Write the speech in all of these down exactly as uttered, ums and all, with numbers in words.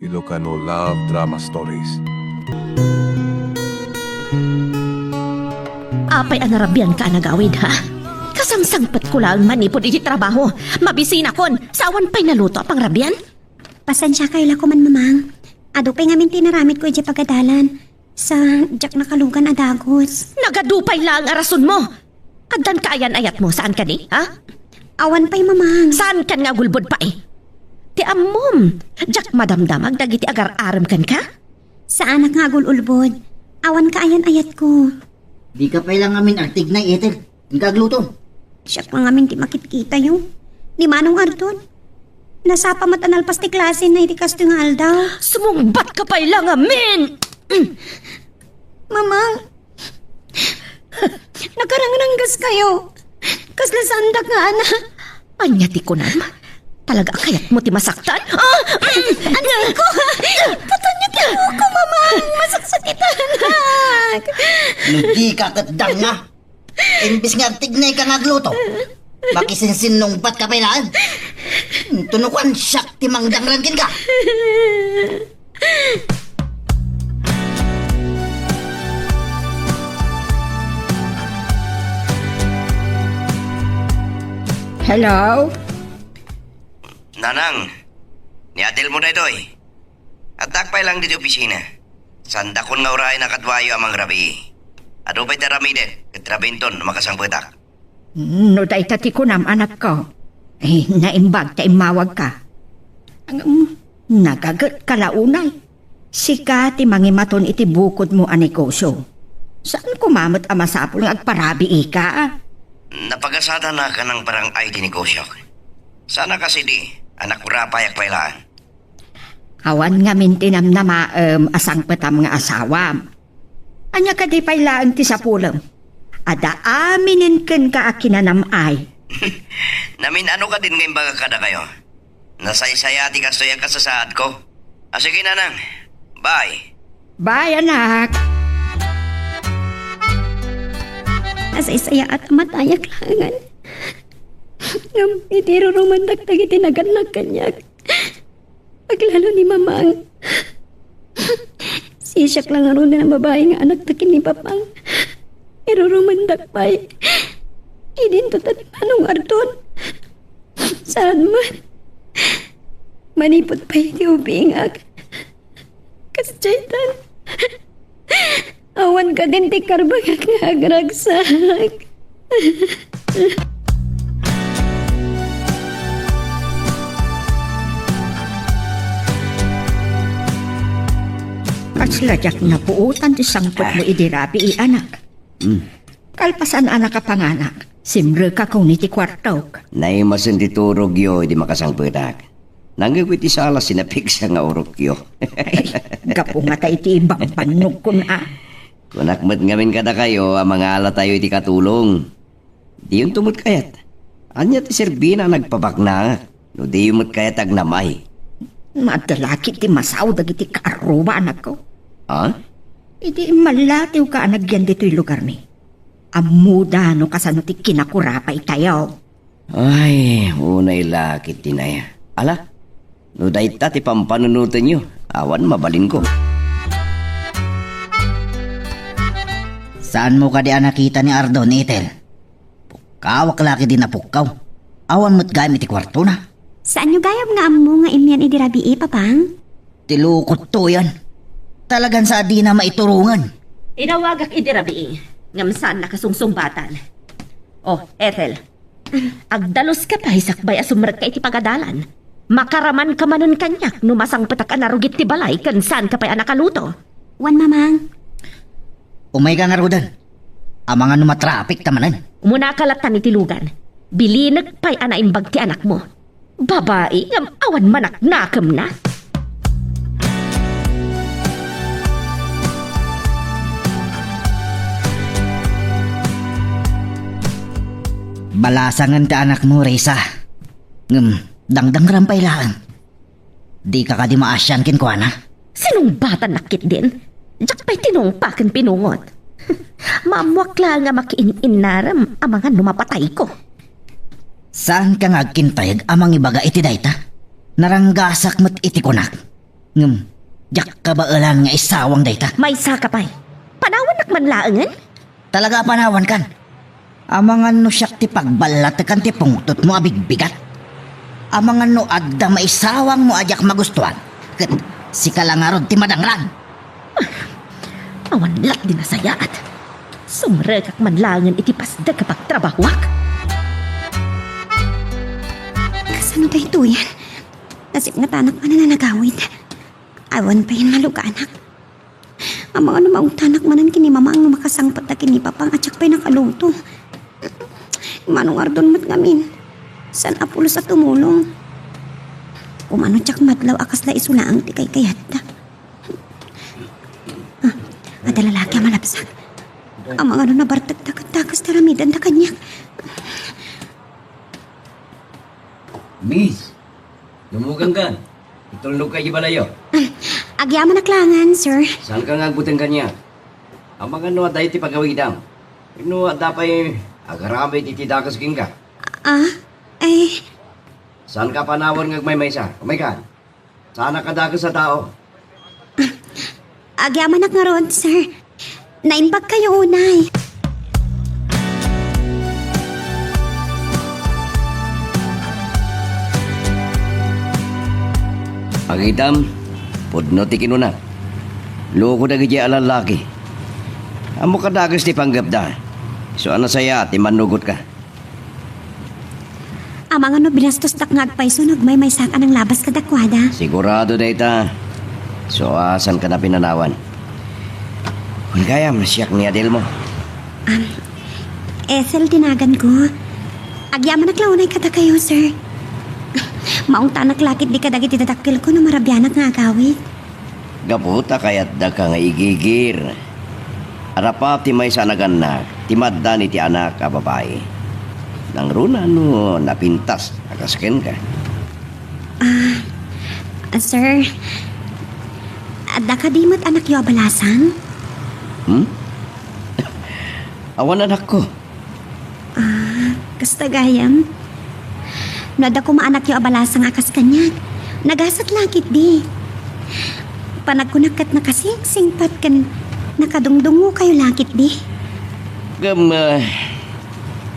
Ilocano Love Drama Stories. Apay a narabianka a nagawid, ha? Kasangsangpetko laeng manipud iti trabaho. Mabisinakon, sa awan pay naluto a pangrabian? Pasensiakay la koman, Mamang. Adu pay ngamin ti inaramidko idiay pagadalan. Sa diak nakalugan a dagus. Nagadu pay laeng a rasonmo. Addanka ayan-ayatmo, saan kadi, ha? Awan pay, Mamang. Saankan nga agulbod pay? Ti ammom, diak madamdamag dagiti agar-arem kenka? Saanak nga agul-ulbod. Awan kaayan-ayatko. Dika pay la ngamin agtignay, Ethel. Inka agluto. Siak la ngamin ti makitkitayo. Ni Manong Ardon. Nasapa met a nalpas ti klasena iti kastoy nga aldaw. Sumungbatka pay la ngamin! Mamang, nakarangranggaskayo. Kasla saandak nga anak. Ania ti kunam? Talaga a kayatmo ti masaktan? Ah! Anakko! Putonyo ti buko, Mamang! Masaksakitanak! No dika ket danga, imbes nga agtignayka nga agluto, makisinsinnungbatka pay laeng. Intono kuan, siak ti mangdangrang kenka. Hello? Nanang, ni Adelmo daytoy. Addak pay laeng ditoy opisina. Saandakon nga urayen a kaduayo a mangrabii. Adu pay ti aramidek ket rabiinton no makasangpetak. No dayta ti kunam, anakko, eh, naimbag ta immawagka. Ngem, nagagetka la unay. Sika ti mangimaton iti bukodmo a negosio. Saan koma met a masapul nga agparabiika? Napagasadana kanang barang-ay ti negosiok. Sana kas idi a nakurapayak pay laeng. Awan ngamin ti namnamaem a sangpetam nga asawam. Ania kadi pay laeng ti sapulem? Adda aminen kenka a kinanam-ay. Namin-ano kadin nga imbagak kadakayo? Nasaysaya ti kastoy a kasasaadko. A, sige, nanang. Bye. Bye, anak. Nasaysayaat a matayak laengen. Ngem iti irurumendak dagiti nagannak kaniak, aglalo ni Mamang. Sisiak la ngaruden a babai nga anakta ken ni Papang. Irurumendak pay. Idinto ta ni Manong Ardon. Saan man? Manipud pay iti ubingak. Kas daytan. Awan kadin ti karbangak nga agragsak. Kasla diak napuotan ti sangpetmo idi rabii, anak. Hmm. Kalpasan a nakapanganak, simrekakon iti kuartok. Naimasen ti turogyo idi makasangpetak. Nangngegko iti sala, sinapigsa nga urokyo. Ay, gapu ngata iti ibagbannogkon a. Kunak met ngamin kadakayo a mangalatayo iti katulong. Diyonto met kayat. Ania ti serbina a nagpabaknangak no diyo met kayat agnam-ay? Adda la ketdi masaw dagiti kaarruba, anakko. Ha? Idi immallatiwka a nagyan ditoy lugarmi, ammoda no kasano ti kinakurapaytayo. Ay, unay la ketdi nay. Ala, no dayta ti pampanunotenyo, awan mabalinko. Saanmo kadi a nakita ni Ardon, Ethel? Pukkawak la ketdi napukkaw. Awan met gayam iti kuartona. Saanyo gayam nga ammo nga immian idi rabii, Papang? Ti lukotto yan. Talagan sa a dina maiturongen. Inawagak idi rabii, ngem saan nakasungsungbatan. Oh, Ethel, agdaluska pay sakbay a sumrekka iti pagadalan. Makaramanka manen kaniak no masangpetak a narugit ti balay ken saanka pay a nakaluto. Wen, Mamang. Umayka ngaruden. Amangan no matrapikta manen. Umunaka lattan iti lugan. Bilinek pay a naimbag ti anakmo. Babai ngem awan manaknakemna. Balasangen ti anakmo, Risa. Ngem, dangdangram pay laeng. Dika kadi maasian kenkuana? Sinungbatannak ketdin. Diak pay tinungpa ken pinungot. Maammoak laeng a makiin-innarem amangan no mapatayko. Saanka nga agkintayeg a mangibaga iti dayta? Naranggasak met iti kunak. Ngem, diak kabaelan nga isawang dayta. Maysaka pay. Panawannak man laengen? Talaga a panawankan. Amangan no siak ti pagballatekan ti pungtotmo a bigbigat. Amangan no adda maisawangmo a diak magustuan, ket sika la ngarud ti madangrag. Awan lat di nasayaat. Sumrekak man laengen iti pasdek a pagtrabahuak. Kasano daytoyen? Nasipngetannak man a nanagawid. Awan pay a naluganak. Amangan no maungtanak manen ken ni Mamang no makasangpet da ken ni Papang a diak pay nakaluto. Manong Ardon met ngamin, saan a pulos a tumulong. Kumano diak madlaw a kasla isu laeng ti kaykayatda. Ah, adda lalaki a malabsak. Amangan no nabartekda ket dakes ti aramidenda kaniak. Miss, dumugangkan. Itulnogka iti balayo. Ah, agyamanak laengen, sir. Saanka nga agbuteng kaniak? Amangan no adda iti pagawidam. Wenno adda pay agaramid iti dakes kenka? Ah, eh. Saanka panawen nga agmaymaysa. Umayka. Saanak a dakes a tao. Agyamanak ngarud, sir. Naimbagkayo unay. Agitam, pudno ti kinuna. Loko dagidiay a lallaki. Ammok a dakes ti panggepda. Isu a nasayaat ti mannugotka. Amangan no binastosdak nga agpayso no agmaymaysak a nanglabas kadakuada. Sigurado dayta. Isu a saanka a pinanawan. Wen gayam, siak ni Adelmo. Um, Ethel ti naganko. Agyamanak la unay kadakayo, sir. Maungtanak la ketdi kadagiti dadakkelko no marabianak nga agawid. Gapu ta kayatdaka nga igigir. Arapa ti maysa a nagannak ti maaddan iti anak a babai. Nangruna no napintas a kas kenka. Ah, sir, adda kadi met anakyo a balasang? Hmm? Awan anakko. Ah, kasta gayam. No adda koma anakyo a balasang a kas kaniak, nagasat la ketdi. Panagkunak ket nakasingsingpet ken nakadungdungngokayo la ketdi. Ngem, ah,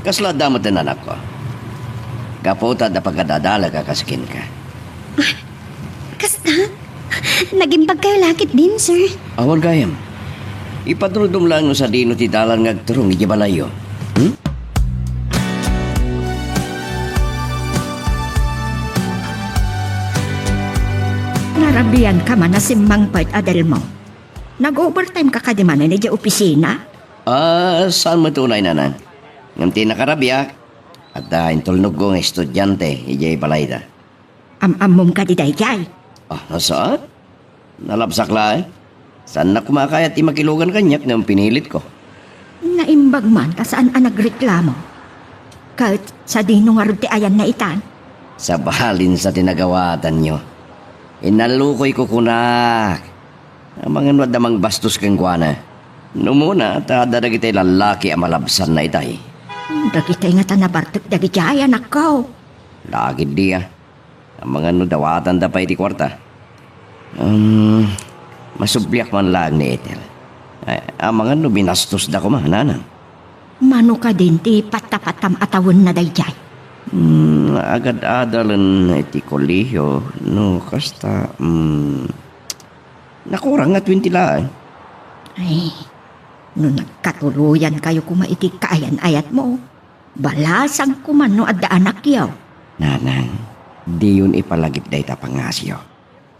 kasla adda met ti anakko. Gapu ta adda pagkadadalek a kas kenka. Ah, Kasta? Nagimbagkayo la ketdin, sir? Awan gayam. Ipadrudom laeng no sadino ti dalan nga agturong idiay balayyo. Hmm? Narabian ka man a simmangpet, Adelmo. Nag-overtime ka kadi manen idiay opisina? Ah, saan met unay, nanang? Ngem ti nakarabiak, adda intulnogko nga estudiante idiay balayda. Am-ammom kadi daydiay? Ah, saan? Nalabsak laeng. Saannak koma a kayat ti makilugan kaniak ngem pinilitko. Naimbag man ta saan a nagreklamo. Ket sadino ngarud ti ayanna itan? Sabalin sa ti nagawatanyo. Inallukoyko kunak. Amangan no adda mangbastos kenkuana. No umuna, ta adda dagitay lallaki a malabsanna itay. Dagitay ngata nabartek dagidiay, anakko. Lagid dia. Amangan no dawatanda pay ti kuarta. Um, masubliak man laeng ni Ethel. Ay, amangan no binastosda koma, nanang. Mano kadin ti pattapatam a tawenna daydiay? Hmm, agad-adalen iti kolehiyo, no kasta, hmm, nakurang nga twenty laeng. Ay, no nagkatuloyankayo koma iti kaayan-ayatmo, balasang koma no adda anakyo. Nanang, diyon ipalagip dayta pangasyo.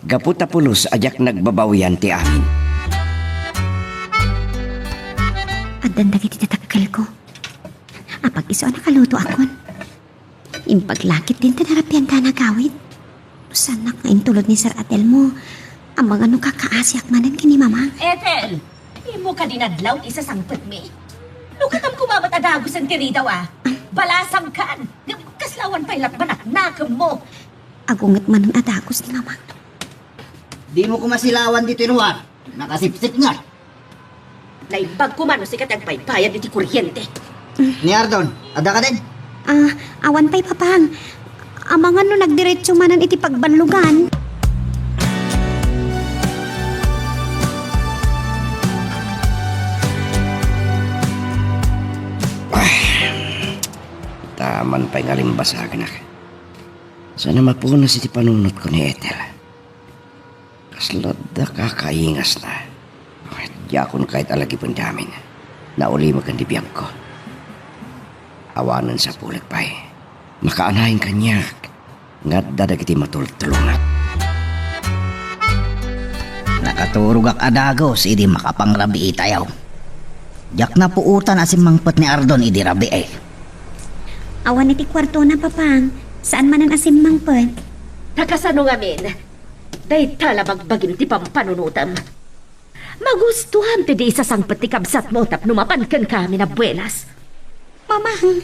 Gapu ta pulos a diak nagbabawian ti amin. Addan dagiti dadakkelko. Apag-isu a nakalutoakon. Imbag la ketdin ta narabianda a nagawid. No saannak nga intulod ni Sir Adelmo, amangan no kakaasiak manen ken ni Mamang. Ethel! Dimo kadi nadlaw ti sasangpetmi? No katam koma met a dagusen ti ridaw a. Balasangkan! Ngem kasla awan pay latbanaknakemmo. Agunget manen a dagus ni Mamang. Dimo koma silawan ditoy ruar. Nakasipsipnget. Naimbag koma no sika ti agbaybayad iti kuryente. Ni Ardon, adda kadin? Ah, awan pay, Papang. Amangan no nagdiretso manen iti pagballugan. Awan pay nga alimbasagnak. Saan a mapunas iti panunotko ni Ethel. Kasla adda kakaingasna. Diakon kayat a lagipen ti amin. Nauli met ken ti biagko. Awanen sapulek pay. Makaanayen kaniak nga adda dagiti matultulongak. Nakaturogak a dagus idi makapangrabiitayo. Diak napuotan a simmangpet ni Ardon idi rabii. Awan iti kuartona, Papang. Saan manen a simmangpet. Ta kasano ngamin? Dayta la bagbagim ti pampanunotem. Magustuam ti di isasangpet ti kabsatmo tapno mapan kenka amin a buenas. Mamang,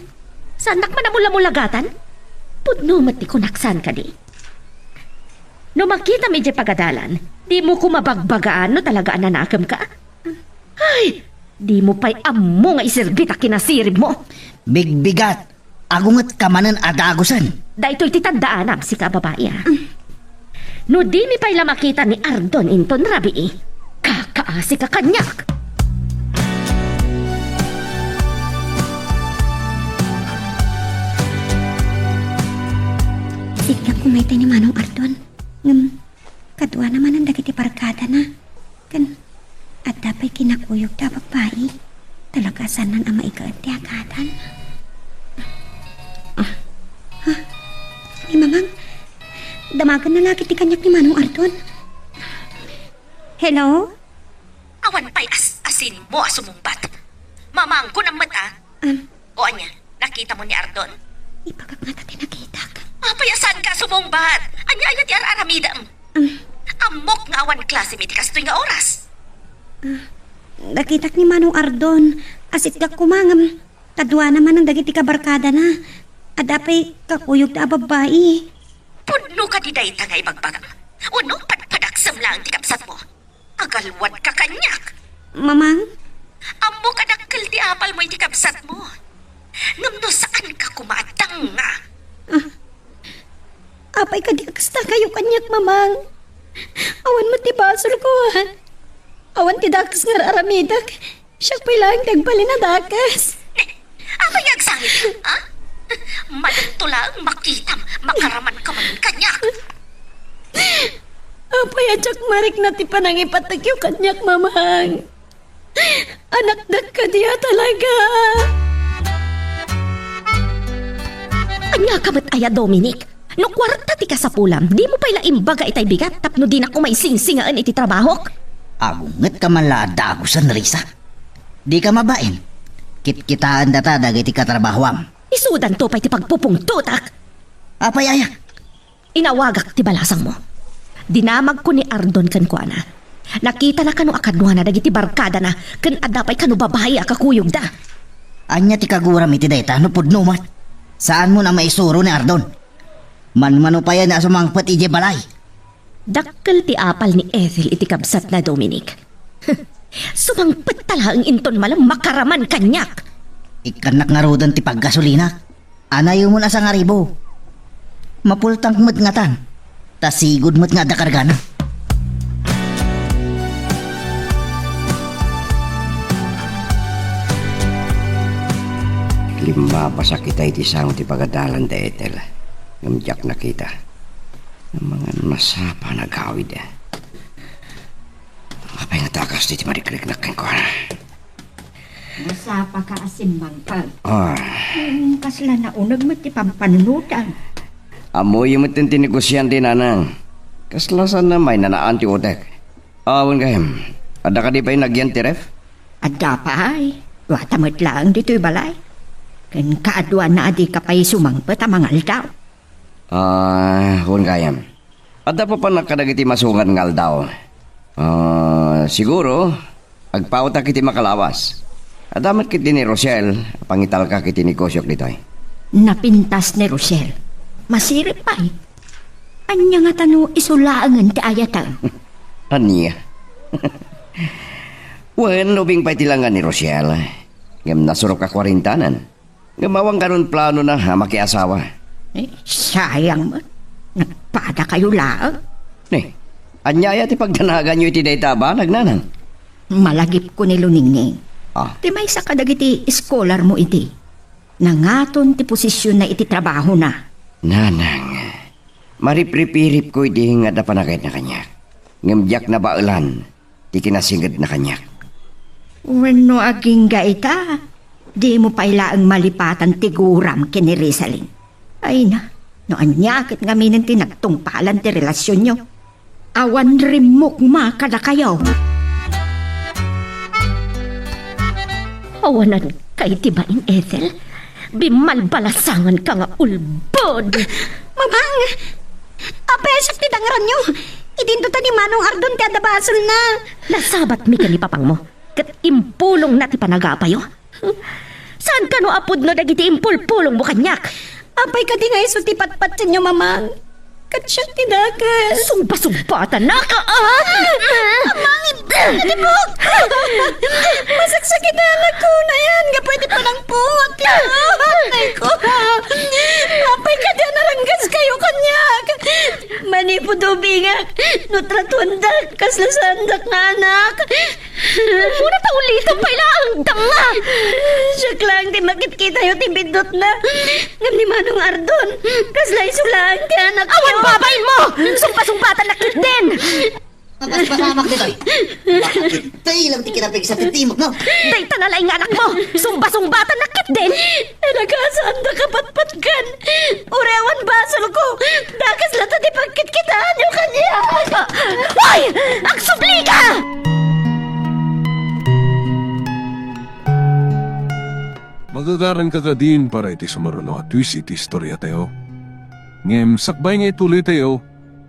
saannak man a mulamulagatan? Pudno met ti kunak saan kadi. No makitam idiay pagadalan, dimo koma bagbagaan no talaga a nanakemka? Ay, dimo pay ammo nga iserbi ta kinasiribmo. Bigbigat! Agungetka manen a dagusen. Daytoy ti tandaanam, sika a babai, a. No dimi pay la makita ni Ardon inton rabii, kakaasika kaniak. Sika koma itay ni Manong Ardon. Ngem, kaduana manen dagiti barkadana. Ken adda pay kinakuyogda a babbai. Talaga a saannan a maigaed ti agadan. Ah. Ha? Ni Mamang, damagenna la ketdi kaniak ni Manong Ardon. Hello? Awan pay as-, asinmo a sumungbat. Mamang, kunam met, a. Um, O ania, nakitamo ni Ardon? Ibagak ngata ti nakitak. Apay a saanka a sumungbat? Ania aya ti ar-aramidem? Um, Ammok nga awan klasem iti kastoy nga oras. Ah, nakitak ni Manong Ardon. Asitgak koma ngem kaduana manen dagiti kabarkadana. Adda pay kakuyogda a babbai. Pudno kadi dayta nga ibagbagam? Wenno padpadaksem laeng ti kabsatmo? Agalwadka kaniak. Mamang? Ammok a dakkel ti apalmo iti kabsatmo. Ngem no saanka koma a danga. Ah. Apay kadi a kasta kayo kaniak, Mamang? Awan met ti basolko, a. Awan ti dakes nga ar-aramidek. Siak pay laeng ti agbalin a dakes. Ne, apay nga agsangit, a? Madento laeng makitam, makaramanka man kaniak. Apay a diak marikna ti panangipatekyo kaniak, Mamang? Anakdak kadi a talaga? Ania ka met aya, Dominic? No kuarta ti kasapulam, dimo pay la imbaga itay bigat tapno dinak umay singsingaen iti trabahok? Agungetka man la a dagusen, Risa. Dika mabain. Kitkitaendata dagiti katrabahoam. Isudanto pay ti pagpupungtotak. Apay aya? Inawagak ti balasangmo. Dinamagko ni Ardon kenkuana. Nakitana kano a kaduana dagiti barkadana ken adda pay kano babai a kakuyogda. Ania ti kaguram iti dayta no pudno met? Saanmon a maisuro ni Ardon? Manmanupayan a sumangpet idiay balay. Dakkel ti apal ni Ethel iti kabsatna, Dominic. Sumangpet ta laeng inton malem makaraman kaniak. Ikkannak ngaruden ti paggasolina. Anayomon a sangaribu. Mapultang met ngatan. Ta sigud met nga adda kargana. Limmabasak ita iti sango ti pagadalan da Ethel, ngem diak nakita. Amangan masapa a nagawid. Apay nga takas ti marikriknak kenkuana? Nasapaka a simmangpet. Ah. Hmm, kasla nauneg met ti pampanunotam. Ammoyo met ti negosiante, nanang. Kasla saan a mainanaan ti utek. Awan gayam. Adda kadi pay nagyan ti ref? Adda pay. Wata met laeng ditoy balay. Ken kaaduanna a dika pay sumangpet a mangaldaw. Ah, wen gayam. Adda papanak kadagiti masungan nga aldaw. Ah, siguro, agpawtak iti makalawas. Adda met ketdi ni Rochelle a pangitalka iti negosiok ditoy. Napintas ni Rochelle. Masirib pay. Ania ngata no isu laengen ti ayatem? Ania? Wen, ubing pay ti langa ni Rochelle. Ngem nasurok a kuarintanan. Ngem awan kanon planona a makiasawa. Eh, sayang met. Nagpadakayo laeng. Ni, ania aya ti pagdanaganyo iti dayta a banag, nanang? Malagipko ni Luningning. Ah. Ti maysa kadagiti eskolarmo idi. Nangaton ti posisionna iti trabahona. Nanang, maripripiripko idi nga adda panagayna kaniak. Ngem diak nabaelan ti kinasingedna kaniak. Wenno agingga ita, dimo pay laeng malipatan ti guram ken ni Rizalin. Ay na, no ania ket ngamin ti nagtungpalan ti relasionyo? Awan rimmukma kadakayo. Awanan kay ti bain, Ethel. Bimmalbalasangan ka nga ulbod. Mamang! Apay siak ti dangranyo? Idinto ta ni Manong Ardon ti adda basolna. Nasabatmi ken ni papangmo, ket impulongna ti panagapayo. Saan kano a pudno dagiti impulpulongmo kaniak? Apay kadi nga isu ti patpatienyo, Mamang? Ket siak ti dakes. Sungba-sungbatanak, ah! Mamang, itibok! Masaksakitan ako na yan. Nga pwede pa lang pungot yan. Ay ko. Apay kadi a naranggas kayo kaniak? Manipud ubingak, no tratuandak kasla saandak nga anak. Muna ta ulitan pay laeng, danga! Siak laeng ti makitkitayo ti biddutna. Ngem ni Manong Ardon, kasla isu laeng ti anakyo. Awan babainmo! Sungba-sungbatanak ketdin! Mapaspasamak ditoy. Bakit? Tayo lang ti kinapigsa ti timok mo. Dayta na laeng nga anakmo! Sungba-sungbatanak ketdin! Nagasaanda ka patpatkan. Uray awan basolko. Dakes latta ti pagkitkitaanyo kaniak. Hoy! Agsubli ka! Magagaran ka kadin para iti sumaruno a twist iti istoriatayo. Ngem sakbay nga ituloytayo,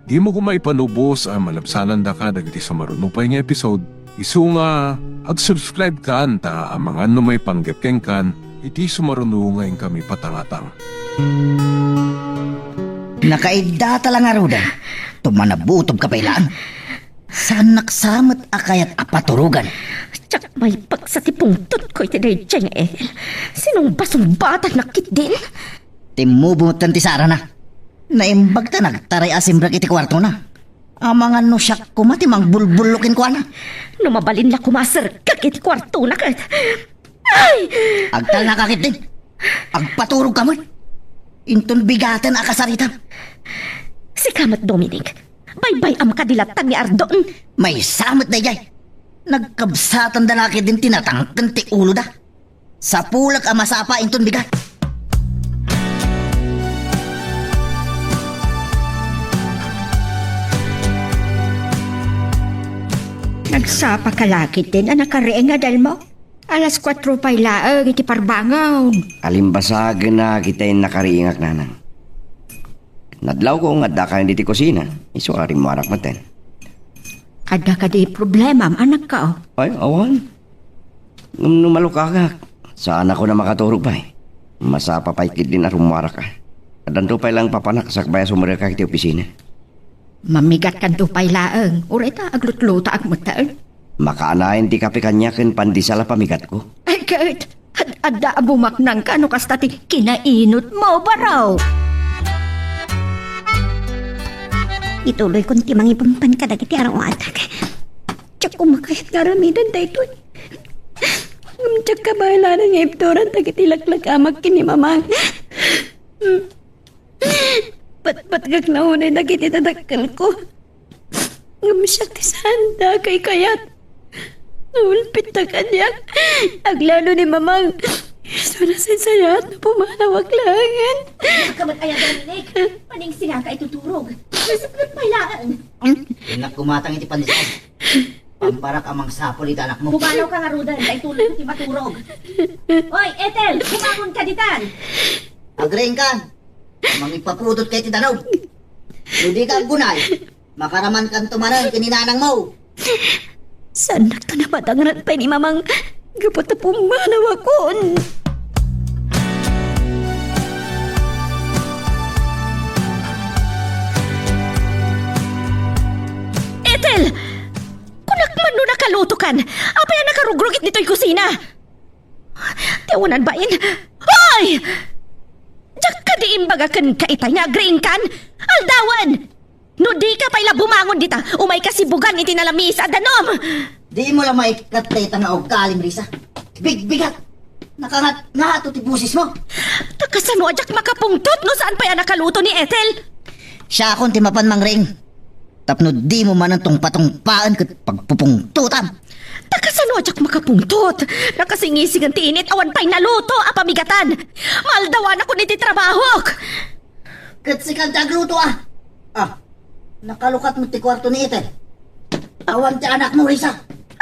dimo koma ipanubos a malabsanandaka dagiti sumaruno pay nga episode. Isu nga, ag-subscribe kan ta amangan no maipanggep kenkan iti sumaruno nga inkami patangatang. Nakaidda ta la ngaruden, tumanabutob ka pay laeng. Saannak sa met a kayat a paturogan. Diak maipagsa ti pungtotko iti daydiay nga Ethel. Sinungba-sungbatannak ketdin. Timmubo metten ti sarana. Naimbag ta nagtaray a simrek iti kuartona. Amangan no siak koma ti mangbulbullo kenkuana. No mabalin la koma a serkek iti kuartona ket. Ay! Agtalnaka ketdin. Agpaturogka met. Inton bigaten a kasaritam. Sika met, Dominic. Baybay-am kadi latta ni Ardon. Maysa met daydiay. Nagkabsatanda la ketdin ti natangken ti uloda. Sapulek a masapa inton bigat. Nagsapa ka la ketdin a nakariing nga adalmo? Alas kuatro pay laeng iti parbangon. Alimbasagenak iti nakariingak, nanang. Nadlawko nga addaka iti kusina, isu a rimmuarak metten. Adda kadi problemam, anakko? Ay, awan. Ngem no malukagak, saanakon a makaturog pay. Masapa pay ketdin a rummuarak. Addanto pay laeng papanak sakbay a sumrekak iti opisina. Mamigatkanto pay laeng, uray ta aglutlutoak metten. Makaanayen ti kape kaniak ken pandesal a pamigatko. Ay, ket, ad-, adda a bumaknangka no kasta ti kinainutmo, baro. Ituloykon ti mangipampan kadagiti aruatak. Diak koma kayat nga aramiden daytoy. Ngem diak kabaelan nga ibturan dagiti laklakamak ken ni Mamang. Patpatgak la unay dagiti dadakkelko. Ngem siak ti saan a kaykayat. Naulpitta kaniak. Aglalo ni Mamang. Isu a nasaysayat no pumanawak laengen. Kamat aya, Dominic. Paningsingaka iti turog. Nasipnget pay laeng. Innak kumatang iti pandesal. Pambarak a mangsapul iti anakmo. Pumanaw ka ngaruden, ta ituloy ti maturog. Oy, Ethel, bumangon ka ditan. Agriingkan. Mangipapudot ka iti danum. No dika aggunay, makaramankanto manen ken ni nanangmo. Saannak ta napadangran pay ni Mamang gapu ta pummanawakon. Ethel! Kunak man no nakalutokan, apay a nakarugrugit ditoy kusina? Ti awanan bain. Hoy! Diak kadi imbaga kenka itay nga agriingkan? Aldawen! No dika pay la bumangon dita, umayka sibugan iti nalamiis a danum! Dimo la maikkat dayta nga ugalim, Risa. Bigbigat! Nakangat nga ato ti boses mo. Ta kasano a diak makapungtot no saan pay a nakaluto ni Ethel? Siakon ti mapan mangring. Tapno dimo manen tungpatungpaen ket pagpupungtotam. Ta kasano a diak makapungtot? Nakasingisingen ti init, awan pay naluto a pamigatan. Maaldawanakon iti trabahok. Ket sika ti agluto, a. A, nakalukat met ti kuarto ni Ethel. Awan ti anakmo, Risa.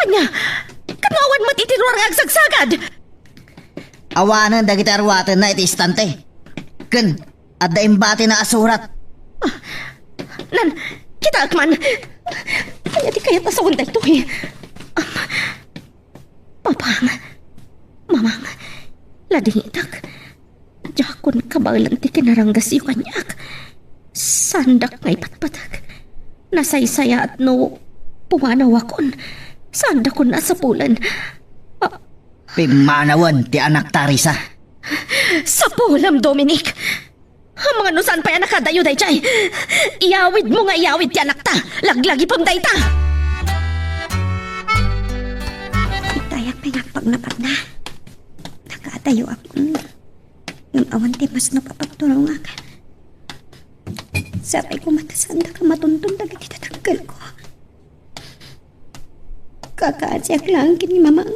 Ania? Kano awan met iti ruar nga agsagsagad? Awanen dagiti aruatenna iti istante. Ken adda imbatina a surat. A, nan, kitaek man. Ania ti kayat a sawen daytoy? Am, Papang, Mamang, ladingitak. Diakon kabaelan ti kinaranggasyo kaniak. Saandak nga ipatpateg. Nasaysayaat no pumanawakon. Saandakon a sapulen. A, Pimmanawen ti anakta, Risa. Sapulem, Dominic! Amangan no saan pay a nakadayo daydiay. Iyawidmo nga iyawid ti anakta. Laglagipem dayta. Ittayak pay nga agpagnapatna. Nakadayoak. Ngem awan ti masnop a pagturongak. Sapay koma ta saandak a matunton dagiti dadakkelko. Kakaasiak laeng ken ni Mamang.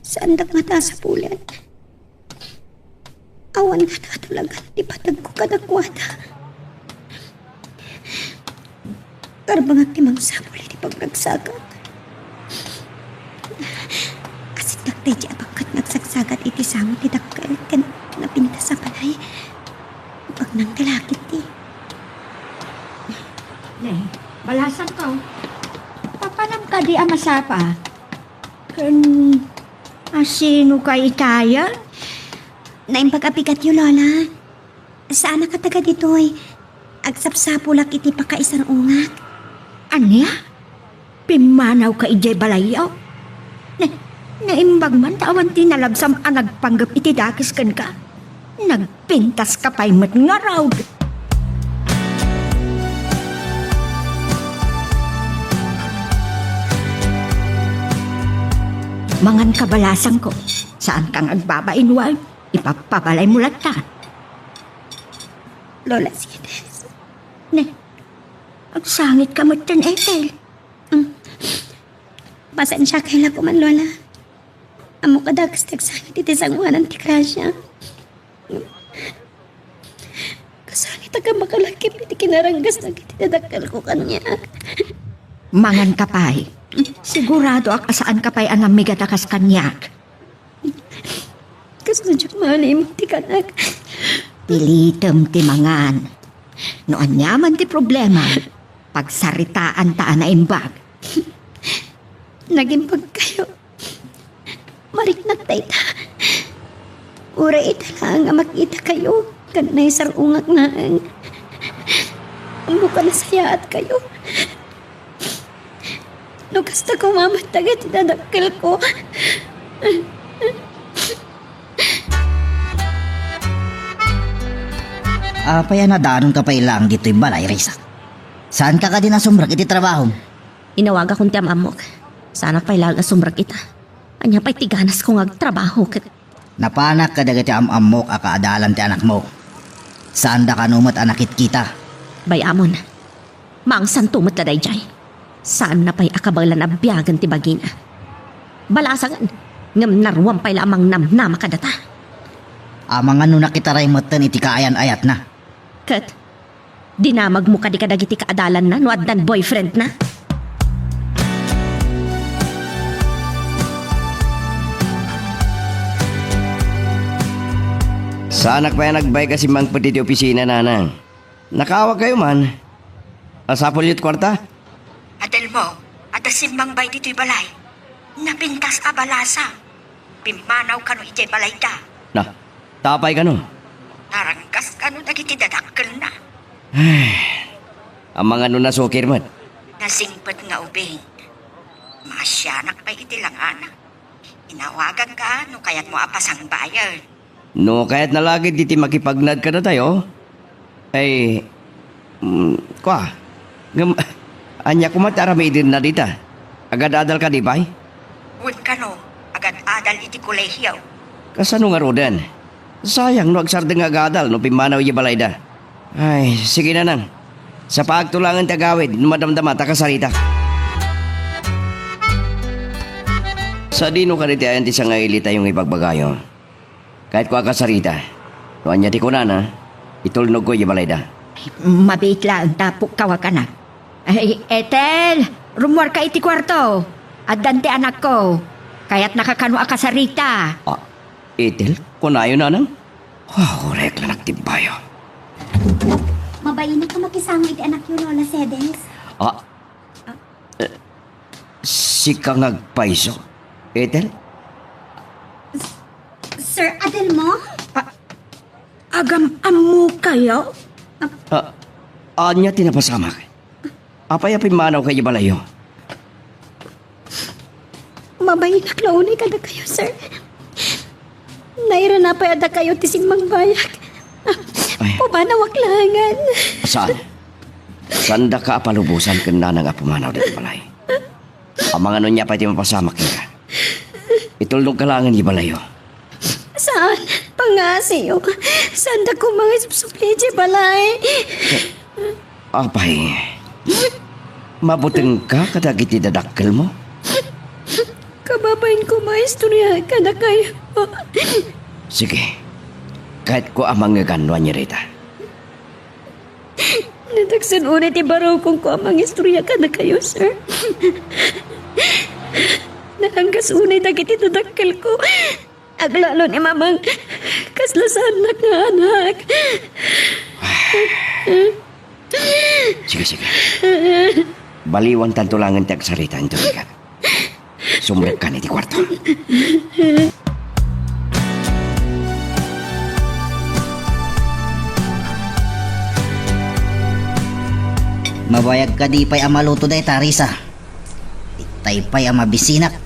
Saandak ngata a sapulen. Awan ngata a talagan ti pategko kadakuada. Karbengak ti mangsapul iti pagnagsagak. Asindak daydiay a bakket nga agsagsagad iti sango ti dakkel ken napintas a balay. Bagnang ti lakit ti. Ne, balasangko. Papanam kadi a masapa? Ken asino ka itayen? Naimbag a bigatyo, Lola. Saanak a taga ditoy. Agsapsapulak iti pakaisar-ungak. Ania? Pimmanawka idiay balayyo? Na, naimbag man ta awan ti nalabsam a nagpanggep iti dakes kenka. Nagpintaska pay met ngarud. Manganka, balasangko. Saanka nga agbabain wen. Ipappabalaymo latta. Lola Sides. Ne, agsangitka metten, Ethel. Mm. Pasensiakay la koman, Lola. Ammok a dakes ti agsangit iti sangoanan ti grasia. Kasangitak a makalagip iti kinaranggas dagiti dadakkelko kaniak. Manganka pay. Siguradoak a saanka pay a nammigat a kas kaniak. Kasno diak maanimog ti kanak? Pilitem ti mangan. No aniaman ti problema, pagsaritaanta a naimbag. Nagimbagkayo. Mariknak dayta. Uray ita laeng a makitakayo, ket naisar-ungak laeng. Ammok a nasayaatkayo. No kasta koma met dagiti dadakkelko. Apay a nadanonka pay laeng ditoy balay, Risa? Saanka kadi nasumrek iti trabahom? Inawagakon ti am-ammok. Saanak pay laeng a sumrek ita. Ania pay ti ganasko nga agtrabaho ket Napanak kadagiti am-ammok a kaadalan ti anakmo. Saanda kano met a nakitkita. Bay-amon, maangsanto met la daydiay. Saanna pay a kabaelan a biagen ti bagina. Balasangen, ngem naruam pay la a mangnamnama kadata. Amangan no nakitaray metten iti kaayan-ayatna. Ket dinamagmo kadi kadagiti kaadalanna no addan boyfriendna? Saanak pay a nagbay a simmangpet iti opisina, nanang. Nakaawagkayo man. Masapulyo ti kuarta? Adelmo, adda simmang bay ditoy balay. Napintas a balasa. Pimmanaw kano idiay balayda. Na, apay kano? Naranggas kano dagiti dadakkelna. Ay, amangan no nasukir met. Nasingpet nga ubing. Maasianak pay iti langana. Inawaganka no kayatmo a pasangbayen. No kayatna la ketdi ti makipagnad kadatayo, ay, mm, kua, ngem, ania koma ti aramidenna dita? Agad-adal kadi pay? Wen kano, iti kolehiyo. Kasano ngaruden? Sayang no agsardeng nga agadal no pimmanaw idiay balayda. Ay, sige, Nanang. Sapaakto laengen ti agawid no madamdama ta kasaritak. Sadino kadi ti ayan ti sangailitayo nga ibagbagayo? Kayatko a kasarita. No ania ti kunana, itulnogko idiay balayda. Mabiit laeng ta pukkawak, anak. Ay, Ethel, rummuarka iti kuarto. Addan ti anakko. Kayatnaka kano a kasarita. Ah, Ethel, kunayo, Nanang? Ah, uray la nagtibbayo. Mabainak a makisango iti anakyo, Lola Cedes. Ah, eh, sika nga agpayso, Ethel? Sir Adelmo? Ah, agam-ammokayo? Ah, ania ti napasamak? Apay a pimmanawka idiay balayyo? Mabainak la unay kadakayo, sir. Nairana pay a dakayo ti simmangbayak. Ay. Pumanawak laengen. Saan? Saandaka a palubosan ken Nanang a pumanaw ditoy balay. Amangan no ania pay ti mapasamak kenka. Itulnogka laengen idiay balayyo. Saan? Pangngaasim. Saandak koma nga isupsupli idiay balay. Apay, mabutengka kadagiti dadakkelmo? Kababain koma a istorya kadakayo. Sige. Kayatko a mangngegan no ania dayta. Nadaksan unay ti barukongko a mangistorya kadakayo, sir. Naanggas unay dagiti dadakkelko. Aglalo ni Mamang, kasla saannak nga anak. Sige, sige. Baliwantanto laengen ti agsarita inton bigat. Sumrekkan iti kuarto. Mabayag kadi pay a maluto dayta, Risa? Itay pay a mabisinak.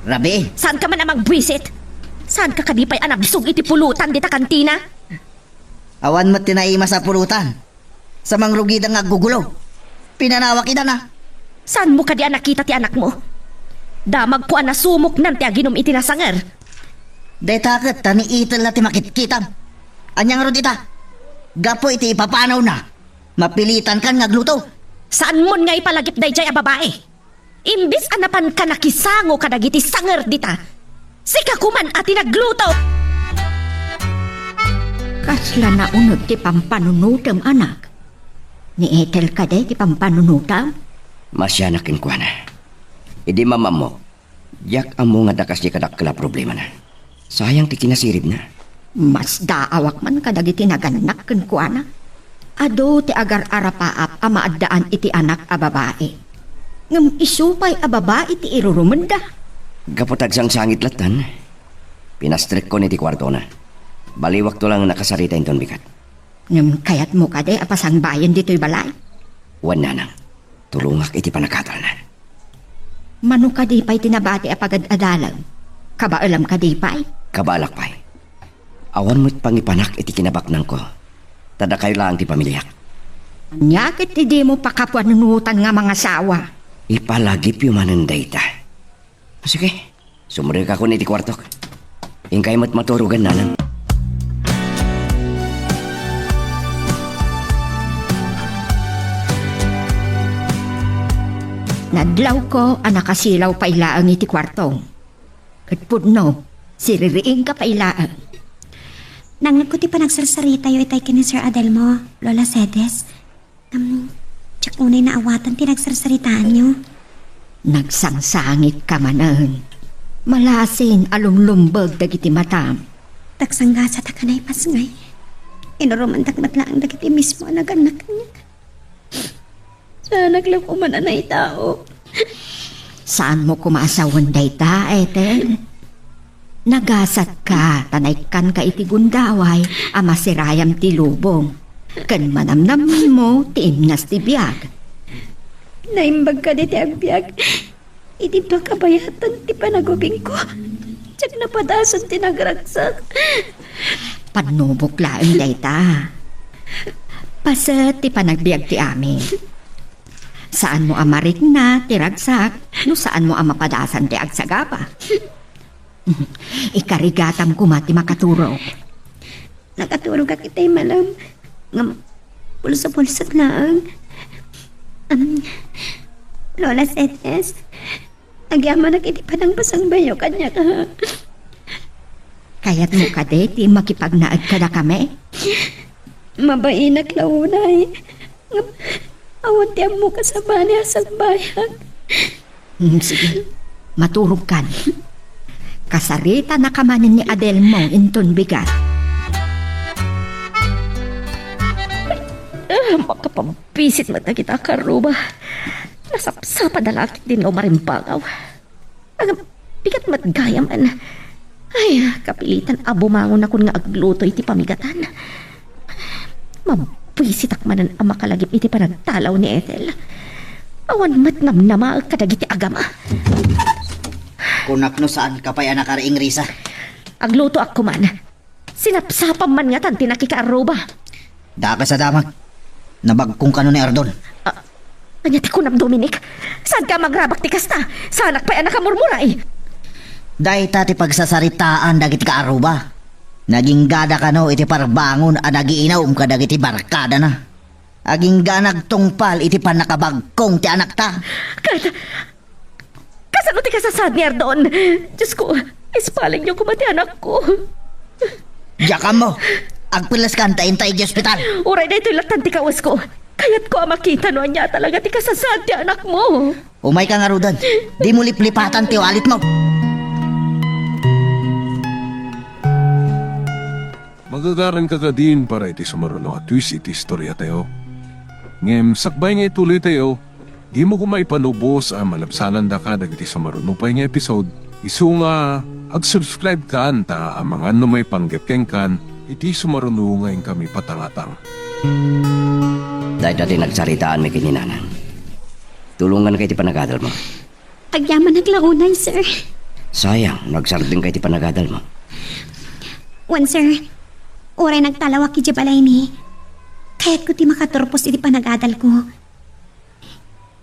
Rabii. Saanka man a mangbuisit? Saanka kadi pay a nabsog iti pulutan dita kantina? Awan met ti naimas a pulutan. Sa mangrugida nga aggugulo. Pinanawak ida na. Saanmo kadi a nakita ti anakmo? Damagko a nasumoknan ti aginum iti nasanger. Dayta ket ta ni Ethel la ti makitkitam. Ania ngarud ita? Gapu iti ipapanawna, mapilitankan nga agluto. Saanmon nga ipalagip daydiay a babai? Imbes a napanka nakisango kadagiti sanger dita, sika koman a ti nagluto! Kasla nauneg ti pampanunotem, anak? Ni Ethel kadi ti pampanunotam? Masianak kenkuana. Idi mamammok, diak ammo nga adda kasdi kadakkel a problemana. Sayang ti kinasiribna. Masdaawak man kadagiti nagannak kenkuana. Adu ti agar-arapaap a maaddaan iti anak a babai. Ngem isu pay a babai ti irurumenda. Gapu ta agsangsangit lattan, pinastrekkon iti kuartona. Baliwakto laeng a kasarita inton bigat. Ngem kayatmo kadi a pasangbayen ditoy balay? Wen, nanang. Tulongak iti panagadalna. Mano kadi pay ti nabati a pagad-adalem? Kabaelem kadi pay? Kabaelak pay. Awan met pangipanak iti kinabaknangko. Ta dakayo laeng ti pamiliak. Ania ket ti dimo pakapanunotan nga mangasawa? Ipalagipyo manen dayta. Sige, sumrekakon iti kuartok. Inkay met maturogen, nanang. Nadlawko a nakasilaw pay laeng iti kuartong. Ket pudno, siririingka pay laeng. Nangngegko ti panagsarsaritayo itay ken ni Sir Adelmo, Lola Cedes. Am, diak unay naawatan ti nagsarsaritaanyo. Nagsangsangitka manen. Malasin a lumlumbeg dagiti matam. Tagsanggasatak a naipasngay. Inurumandak met laeng dagiti mismo a nagannak kaniak. Saanak la koma a naitao. Saanmo koma a sawen dayta, Ethel? Nagasatka ta naikkanka iti gundaway a masirayam ti lubong, ken manamnammo ti imnas ti biag. Naimbag kadi ti agbiag iti pakabayatan ti panagubingko. Diak napadasan ti nagragsak. Pannubok laeng dayta. Paset ti panagbiag ti amin. Saanmo a marikna ti ragsak no saanmo a mapadasan ti agsagaba. Ikarigatam koma ti makaturog. Nakaturogak itay malem, ngem pulso-pulsot laeng. Am, Lola Cetes, agyamanak iti panangpasangbayo kaniak, a. Kayatmo kadi ti makipagnaed kadakami? Mabainak la unay. Ngem, awan ti ammok a sabali a sangbayak. Hmm, sige. Maturogkan. Kasaritanaka manen ni Adelmo inton bigat. Ah, makapambisit met dagita a karruba. Nasapsapanda la ket dinno marimbagaw. Agam, bigat met gayam, an. Ay, kapilitan a bumangonakon nga agluto iti pamigatan. Mabwisitak manen a makalagip iti panagtalaw ni Ethel. Awan met namnamaek kadagiti agama. Kunak no saanka pay a nakariingrisa. Aglutoak koman. Sinapsapam man ngatan ti nakikaarruba. Dakes a damag. Nabagkong kano ni Ardon. Ah, ania ti kunam, Dominic? Saanka a mangrabak ti kasta? Saanak pay a nakamurmuray. Dayta ti pagsasaritaan dagiti kaarruba. Naginggada kano iti parbangon a nagiinum kadagiti barkadana. Agingga nagtungpal iti pannakabagkong ti anakta. Ket, kasano ti kasasaad ni Ardon? Diosko, ispalingyo koma ti anakko. Diak ammo. Agpelleskan ta inta iti ospital. Uray daytoy lattan ti kawesko. Kayatko a makita no ania talaga ti kasasaad ti anakmo. Umayka ngaruden. Dimo liplipatan ti walitmo. Magagaranka kadin para iti sumaruno a twist iti istoriatayo. Ngem sakbay nga ituloytayo, dimo koma ipanubos a malabsanandaka dagiti sumaruno pay nga episode, isu nga agsubscribe kan ta amangan no maipanggep kenkan iti sumaruno nga inkami patangatang. Dayta ti nagsaritaanmi ken ni Nanang. Tulonganka iti panagadalmo. Agyamanak la unay, sir. Sayang no agsardengka iti panagadalmo. Wen, sir. Uray nagtalawak idiay balaymi, kayatko ti makaturpos iti panagadalko.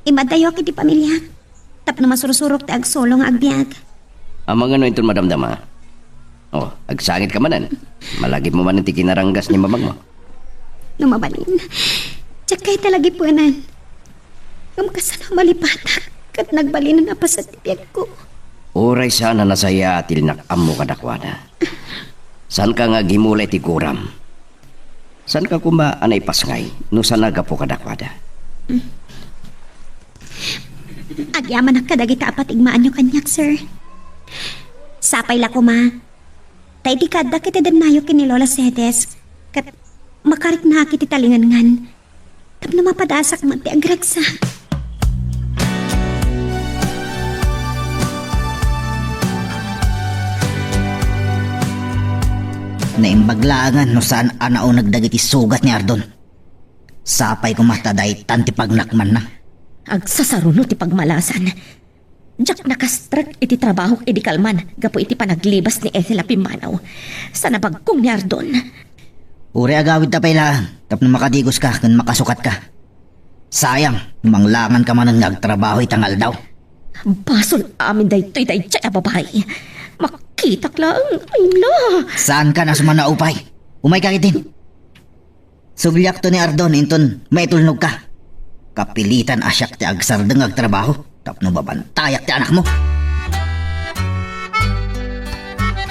Imaddayok iti pamiliak tapno masursurok ti agsulo nga agbiag. Amangan no inton madamdama. Oh, agsangitka manen. Malagipmo manen ti kinaranggas ni mamangmo. No mabalin, diak kayat a lagipenan. Ngem kasano a malipatak ket nagbalinen a paset ti biagko? Uray saan a nasayaat ti linnak-ammo kadakuada. Saanka nga agimula iti guram. Saanka koma a naipasngay no saan a gapu kadakuada. Agyamanak kadagita a patigmaanyo kaniak, sir. Sapay la koma ta idi kaaddak iti dennayo ken ni Lola Cedes, ket makariknaak iti talinganngan tapno mapadasak met ti agragsak. Naimbag laengen no saan a nauneg dagiti sugat ni Ardon. Sapay koma ta daytan ti pagnakmanna. Agsasaruno ti pagmalasan. Diak nakastrek iti trabahok idi kalman gapu iti panaglibas ni Ethel a pimmanaw. Saan a bagkong ni Ardon. Uray agawidta pay laeng tapno makadigoska ken makasukatka. Sayang no manglanganka manen nga agtrabaho ita nga aldaw. Basol amin daytoy daydiay a babai. Makitak laeng, ay na! Saanka a sumannaupay? Umayka ketdin. Subliakto ni Ardon inton maitulnogka. Kapilitan a siak ti agsardeng nga agtrabaho tapno mabantayak ti anakmo.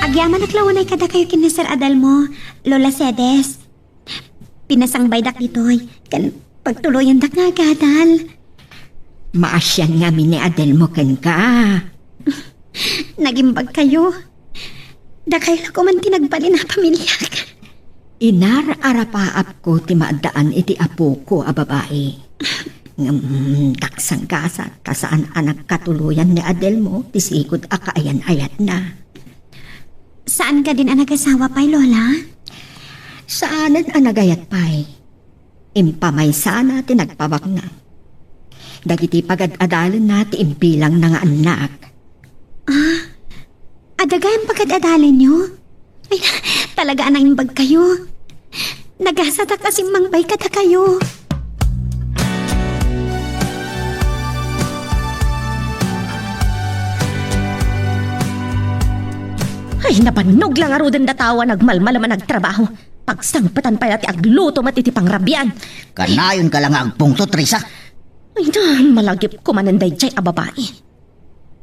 Agyamanak la unay kadakayo ken ni Sir Adelmo, Lola Cedes. Pinasangbaydak ditoy ken pagtuloyandak nga agadal. Maasian ngamin ni Adelmo kenka. Nagimbagkayo. Dakayo la koma ti nagbalin a pamiliak. Inar-arapaapko ti maaddaan iti apoko a babai. Ngem, daksanggasat ta saan a nagkatuloyan ni Adelmo ti sigud a kaayan-ayatna. Saan kadin a nagasawa pay, Lola? Saanen a nagayat pay. Impamaysana ti nagpabaknang. Dagiti pagad-adalenna ti imbilangna nga annak. Ah, adda gayam pagad-adalenyo? Ay, talaga a naimbagkayo. Nagasadak a simmangbay kadakayo. Ay, nabannog la ngaruden datawa nagmalmalem a nagtrabaho. Pagsangpetan pay la ti agluto met iti pangrabian. Kanayonka la nga agpungtot, Risa. Ay na, malagip ko manen daydiay a babai.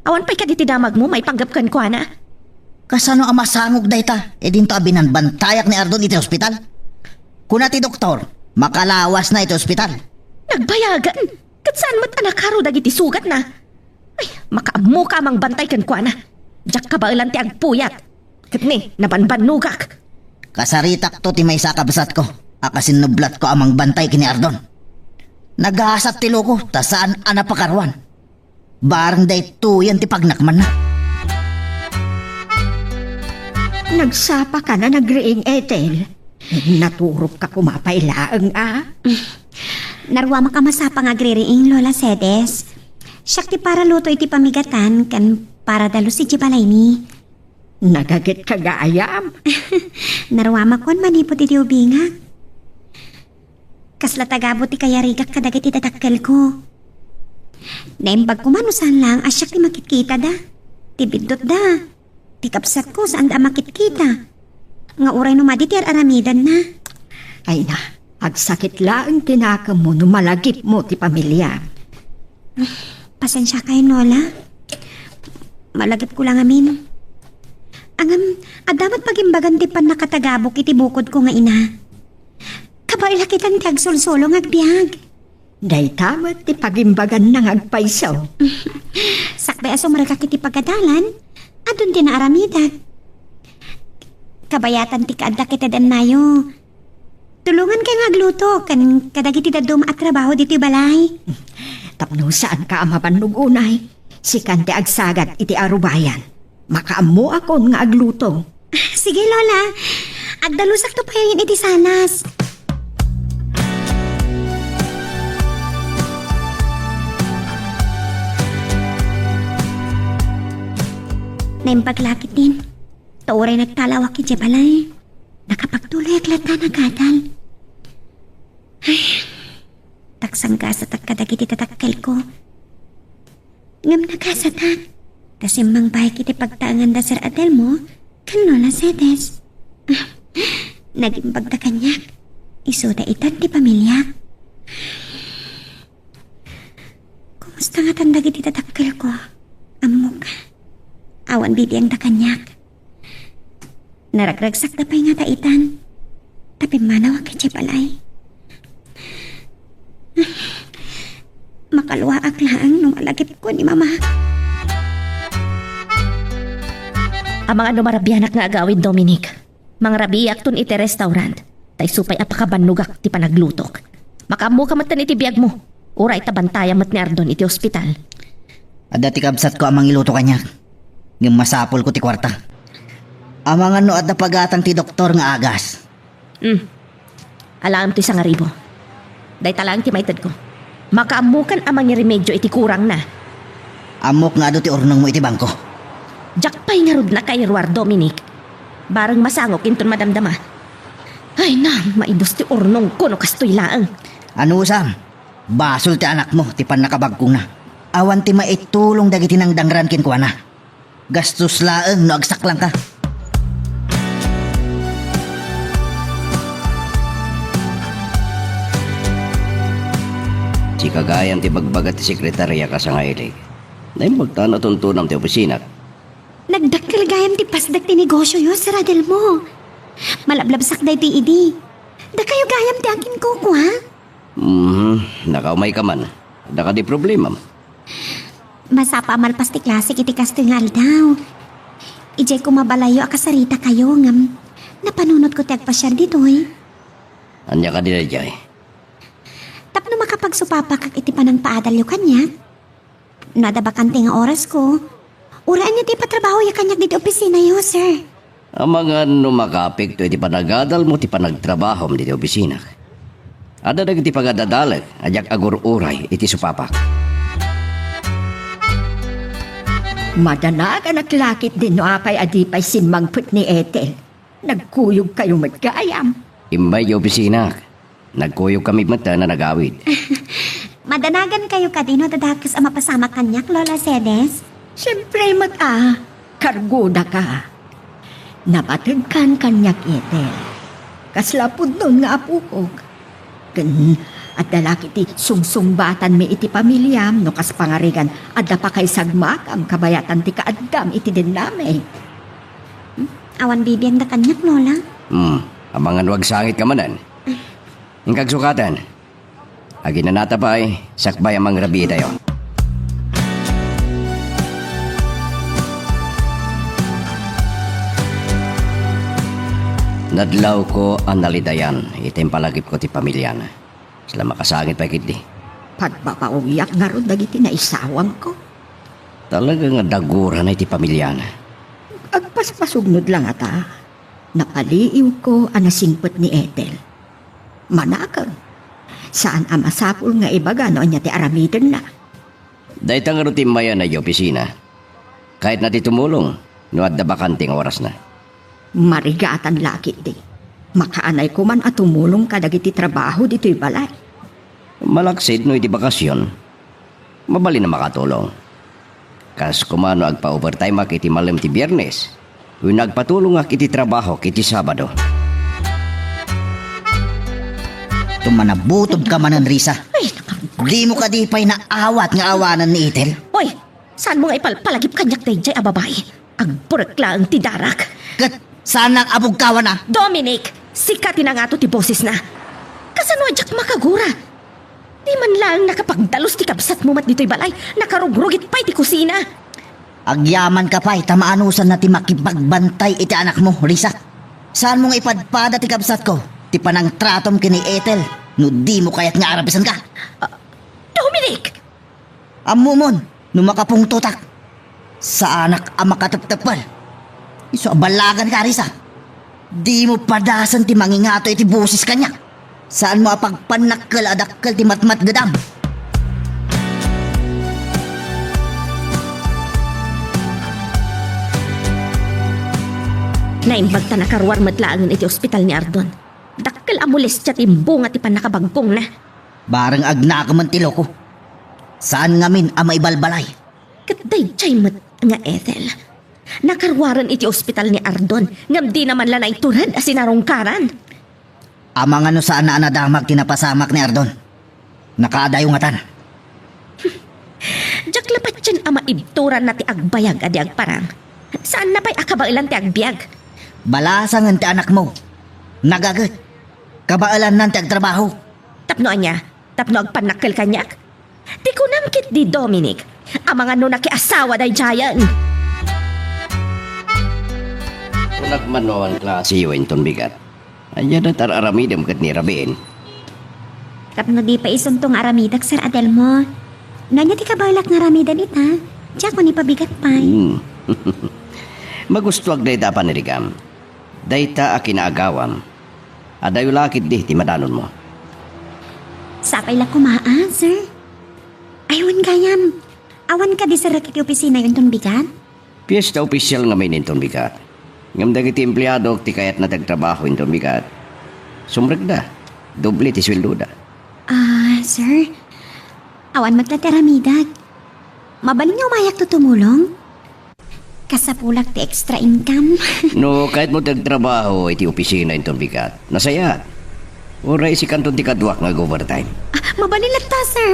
Awan pay kadi ti damagmo maipanggep kenkuana? Kasano a masangok dayta, idinto a binanbantayak ni Ardon iti ospital? Kuna ti doktor, makalawasna iti ospital. Nagbayagan, ket saan met a nakaro dagiti sugatna. Ay, makaammoka a mangbantay kenkuana. Diak kabaelan ti agpuyat. Ket ni, nabanbannogak. Kasaritakto ti maysa a kabsatko a kasinnublatko a mangbantay ken ni Ardon. Nagasat ti loko ta saan a napakaruan. Barang daytoyen ti pagnakmanna. Nagsapaka a nagriing, Ethel? Naturopka koma pay laeng a? Naruamak a masapa nga agririing, Lola Cedes. Siak ti para luto iti pamigatan ken para dalus idiay balaymi. Nagagetka gayam. Naruamakon manipud idi ubingak. Kasla tagabu ti kayarigak kadagiti dadakkelko. Naimbag koma no saan laeng a siak ti makitkitada. Ti biddutda, ti kabsatko, saanda a makitkita. Nga uray no madi ti ar-aramidanna. Ay na, agsakit laeng ti nakemmo no malagipmo ti pamiliam. Pasensiakayon, Lola. Malagipko la ngamin. Ngem, adda met pagimbagan ti pannakatagabuk iti bukodko nga ina. Kabaelak itan ti agsulsulo nga agbiag. Dayta met ti pagimbaganna nga agpayso. Sakbay a sumrekak iti pagadalan, adun ti naaramidak. Kabayatan ti kaaddak iti dennayo. Tulongankayo nga agluto ken kadagiti dadduma a trabaho ditoy balay. Tapno saanka a mabannog unay, sikan ti agsagat iti arubayan. Makaammoakon nga agluto. Sige, Lola. Agdalusakto payen iti salas. Naimbag la ketdin. Ta uray nagtalawak idiay balay, nakapagtuloyak latta a nagadal. Ay, taksanggasatak kadagiti dadakkelko. Ngem nagasatak, ta simmangbaek iti pagtaenganda Sir Adelmo ken Lola Cedes. Nagimbagda kaniak, isuda itan ti pamiliak. Kumusta ngatan dagiti dadakkelko? Ammok, awan bibiangda kaniak. Naragragsakda pay ngata itan, ta pimmanawak idiay balay. Makaluaak laeng no malagipko ni Mama. Amangan no marabianak nga agawid, Dominic. Mangrabiakton iti restaurant, ta isu pay a pakabannogak ti panaglutok. Makaammoka metten iti biagmo, uray ta bantayam met ni Ardon iti ospital. Adda ti kabsatko a mangiluto kaniak, ngem masapulko ti kuarta. Amangan no adda pagatang ti doktor nga agas. Hmm. Alaem ti sangaribu. Dayta laeng ti maitedko. Makaammokan a mangiremedio iti kurangna. Ammok nga adu ti urnongmo iti bangko. Diak pay ngarud nakairuar, Dominic. Bareng masangok inton madamdama. Ay na, maidus ti urnongko no kastoy laeng. Anusam, basol ti anakmo ti pannakabagkongna. Awan ti maitulong dagiti nangdangran kenkuana. Gastos laeng no agsaklangka. Sika gayam ti bagbaga ti sekretaria, kasangailik. Naimbag ta natuntunam ti opisinat. Nagdakkel gayam ti pasdek ti negosioyo, Sir Adelmo. Malablabsak daytoy idi. Dakayo gayam ti akinkukua. Mhm, nakaumayka man. Adda kadi problemam? Masapa a malpas ti klasek iti kastoy nga aldaw. Idiay koma balayyo a kasaritakayo, ngem napanunotko ti agpasiar ditoy. Ania kadi daydiay? Tapno makapagsupapakak iti panangpaadalyo kaniak. No adda bakante nga orasko, uray ania ti ipatrabahoyo kaniak ditoy opisinayo, sir. Amangan no makaapekto iti panagadalmo ti panagtrabahom ditoy opisina. Adda dagiti pagadadalek a diak agur-uray iti supapak. Madanaganak la ketdin no apay a di pay simmangpet ni Ethel. Nagkuyogkayo met gayam. Immay iti opisina. Nagkuyogkami met a nagawid. Madanagankayo kadi no adda dakes a mapasamak kaniak, Lola Cedes? Siempre met a, kargodaka. Napategkan kaniak, Ethel. Kasla pudnon nga apokok. Ken adda la ketdi sungsungbatanmi iti pamiliam no kas pangarigan adda pakaisagmakam kabayatan ti kaaddam iti dinamik. Awan bibiangda kaniak, Lola. Hmm, amangan no agsangit ka manen. Inkagsukaten. Aginanata pay, sakbay a mangrabii tayo. Nadlawko a nalidayan iti impalagipko ti pamiliana. Sla makasangit pay ketdi. Pagbabaoyak ngarud dagiti naisawangko. Talaga nga dagurana iti pamiliana. Agpaspasugno la ngata, napaliiwko a nasingpet ni Ethel. Manakem. Saan a masapul nga ibaga no ania ti aramidenna. Dayta ngarud ti immayan idiay opisina. Kayatna ti tumulong no adda bakante nga orasna. Marigatan la ketdi. Makaanay koman a tumulong kadagiti trabaho ditoy balay. Malaksid no iti bakasion. Mabalin a makatulong. Kas koma no agpa-overtimeak iti malem ti Biernes, wenno agpatulongak iti trabahok iti Sabado. Tumanabutob ka manen, Risa. Ay, naka- Dimo kadi pay naawat nga awanen ni Ethel? Oy, saanmo nga ipalpalagip kaniak daydiay a babai? Agburek laeng ti darak. Ket saan a bugkawan a? Dominic, sika ti nangato ti bosesna. Kasano a diak makagura? Di man laeng nakapagdalus ti kabsatmo met ditoy balay, nakarugrugit pay ti kusina. Agyamanka pay ta maanusanna ti makipagbantay iti anakmo, Risa. Saanmo nga ipadpada ti kabsatko ti panangtratom ken ni Ethel no dimo kayat nga arabisanka? Ah, Dominic! Ammomon no makapungtotak. Saanak a makatepteppel. Isu a ballaganka, Risa. Dimo padasen ti mangingato iti boses kaniak. Saanmo a pagpannakkel a dakkel ti matmatgedam. Naimbag ta nakaruar met laengen iti ospital ni Ardon. Dakkel a molestia ti imbunga ti pannakabagkongna. Bareng agnakemen ti loko. Saan ngamin a maibalbalay. Ket daydiay met nga Ethel. Nakaruaren iti ospital ni Ardon, ngem dina man la naitured a sinarungkaran. Amangan no saan a nadamag ti napasamak ni Ardon. Nakaadayo ngatan. Diak la patien a maibturanna ti agbayag a di agparang. Saanna pay a kabaelan ti agbiag. Balasangen ti anakmo. Nagaget. Kabaelannan ti agtrabaho. Tapno ania? Tapno agpannakkel kaniak? Ti kunam ketdi, Dominic, amangan no nakiasawa daydiayen. Kunam man no awan klasiyo inton bigat. Ania da ti ar-aramidem ket ni Rabin? Tapno di pay isunto nga aramidek, Sir Adelmo. No ania ti kabaelak nga aramidem ita, diakon ipabigat pay. Hmm. Magustuak dayta a panirigam. Dayta a kinaagawam. Adayo la ketdi ti madanonmo. Sapay la koma, a, sir. Ay, wen gayam. Awan kadi serrek iti opisinayo inton bigat? Piesta opisial ngamin inton bigat. Ngem dagiti empleadok ti kayatna ti agtrabaho inton bigat, sumrekda. Doble ti sueldoda. Ah, sir. Awan met la ti aramidek. Mabalin nga umayakto tumulong? Kasapulak ti extra income. No kayatmo ti agtrabaho iti opisina inton bigat, nasayaat. Uray sikanton ti kaduak nga ag-overtime. Ah, mabalin latta, sir.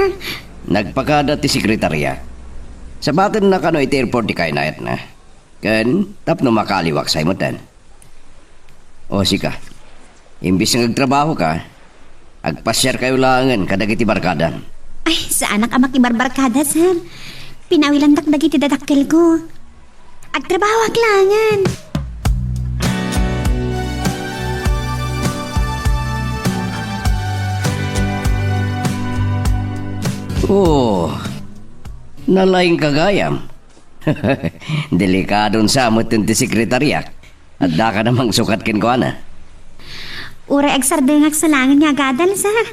Nagpakada ti sekretarya. Sabatennaka no iti airport ti kainayatna. Ken tapno makaaliwak say metten. O, sika. Imbes nga agtrabahoka, agpasiarkayo laengen kadagiti barkadam. Ay, saanak a makibarbarkada, sir. Pinawilandak dagiti dadakkelko. Agtrabahoak laengen. Oh, nalaingka gayam. Delikadon sa metten ti sekretaryak. Addaka na mangsukat kenkuana. Uray agsardengak sa laengen nga agadal, sir.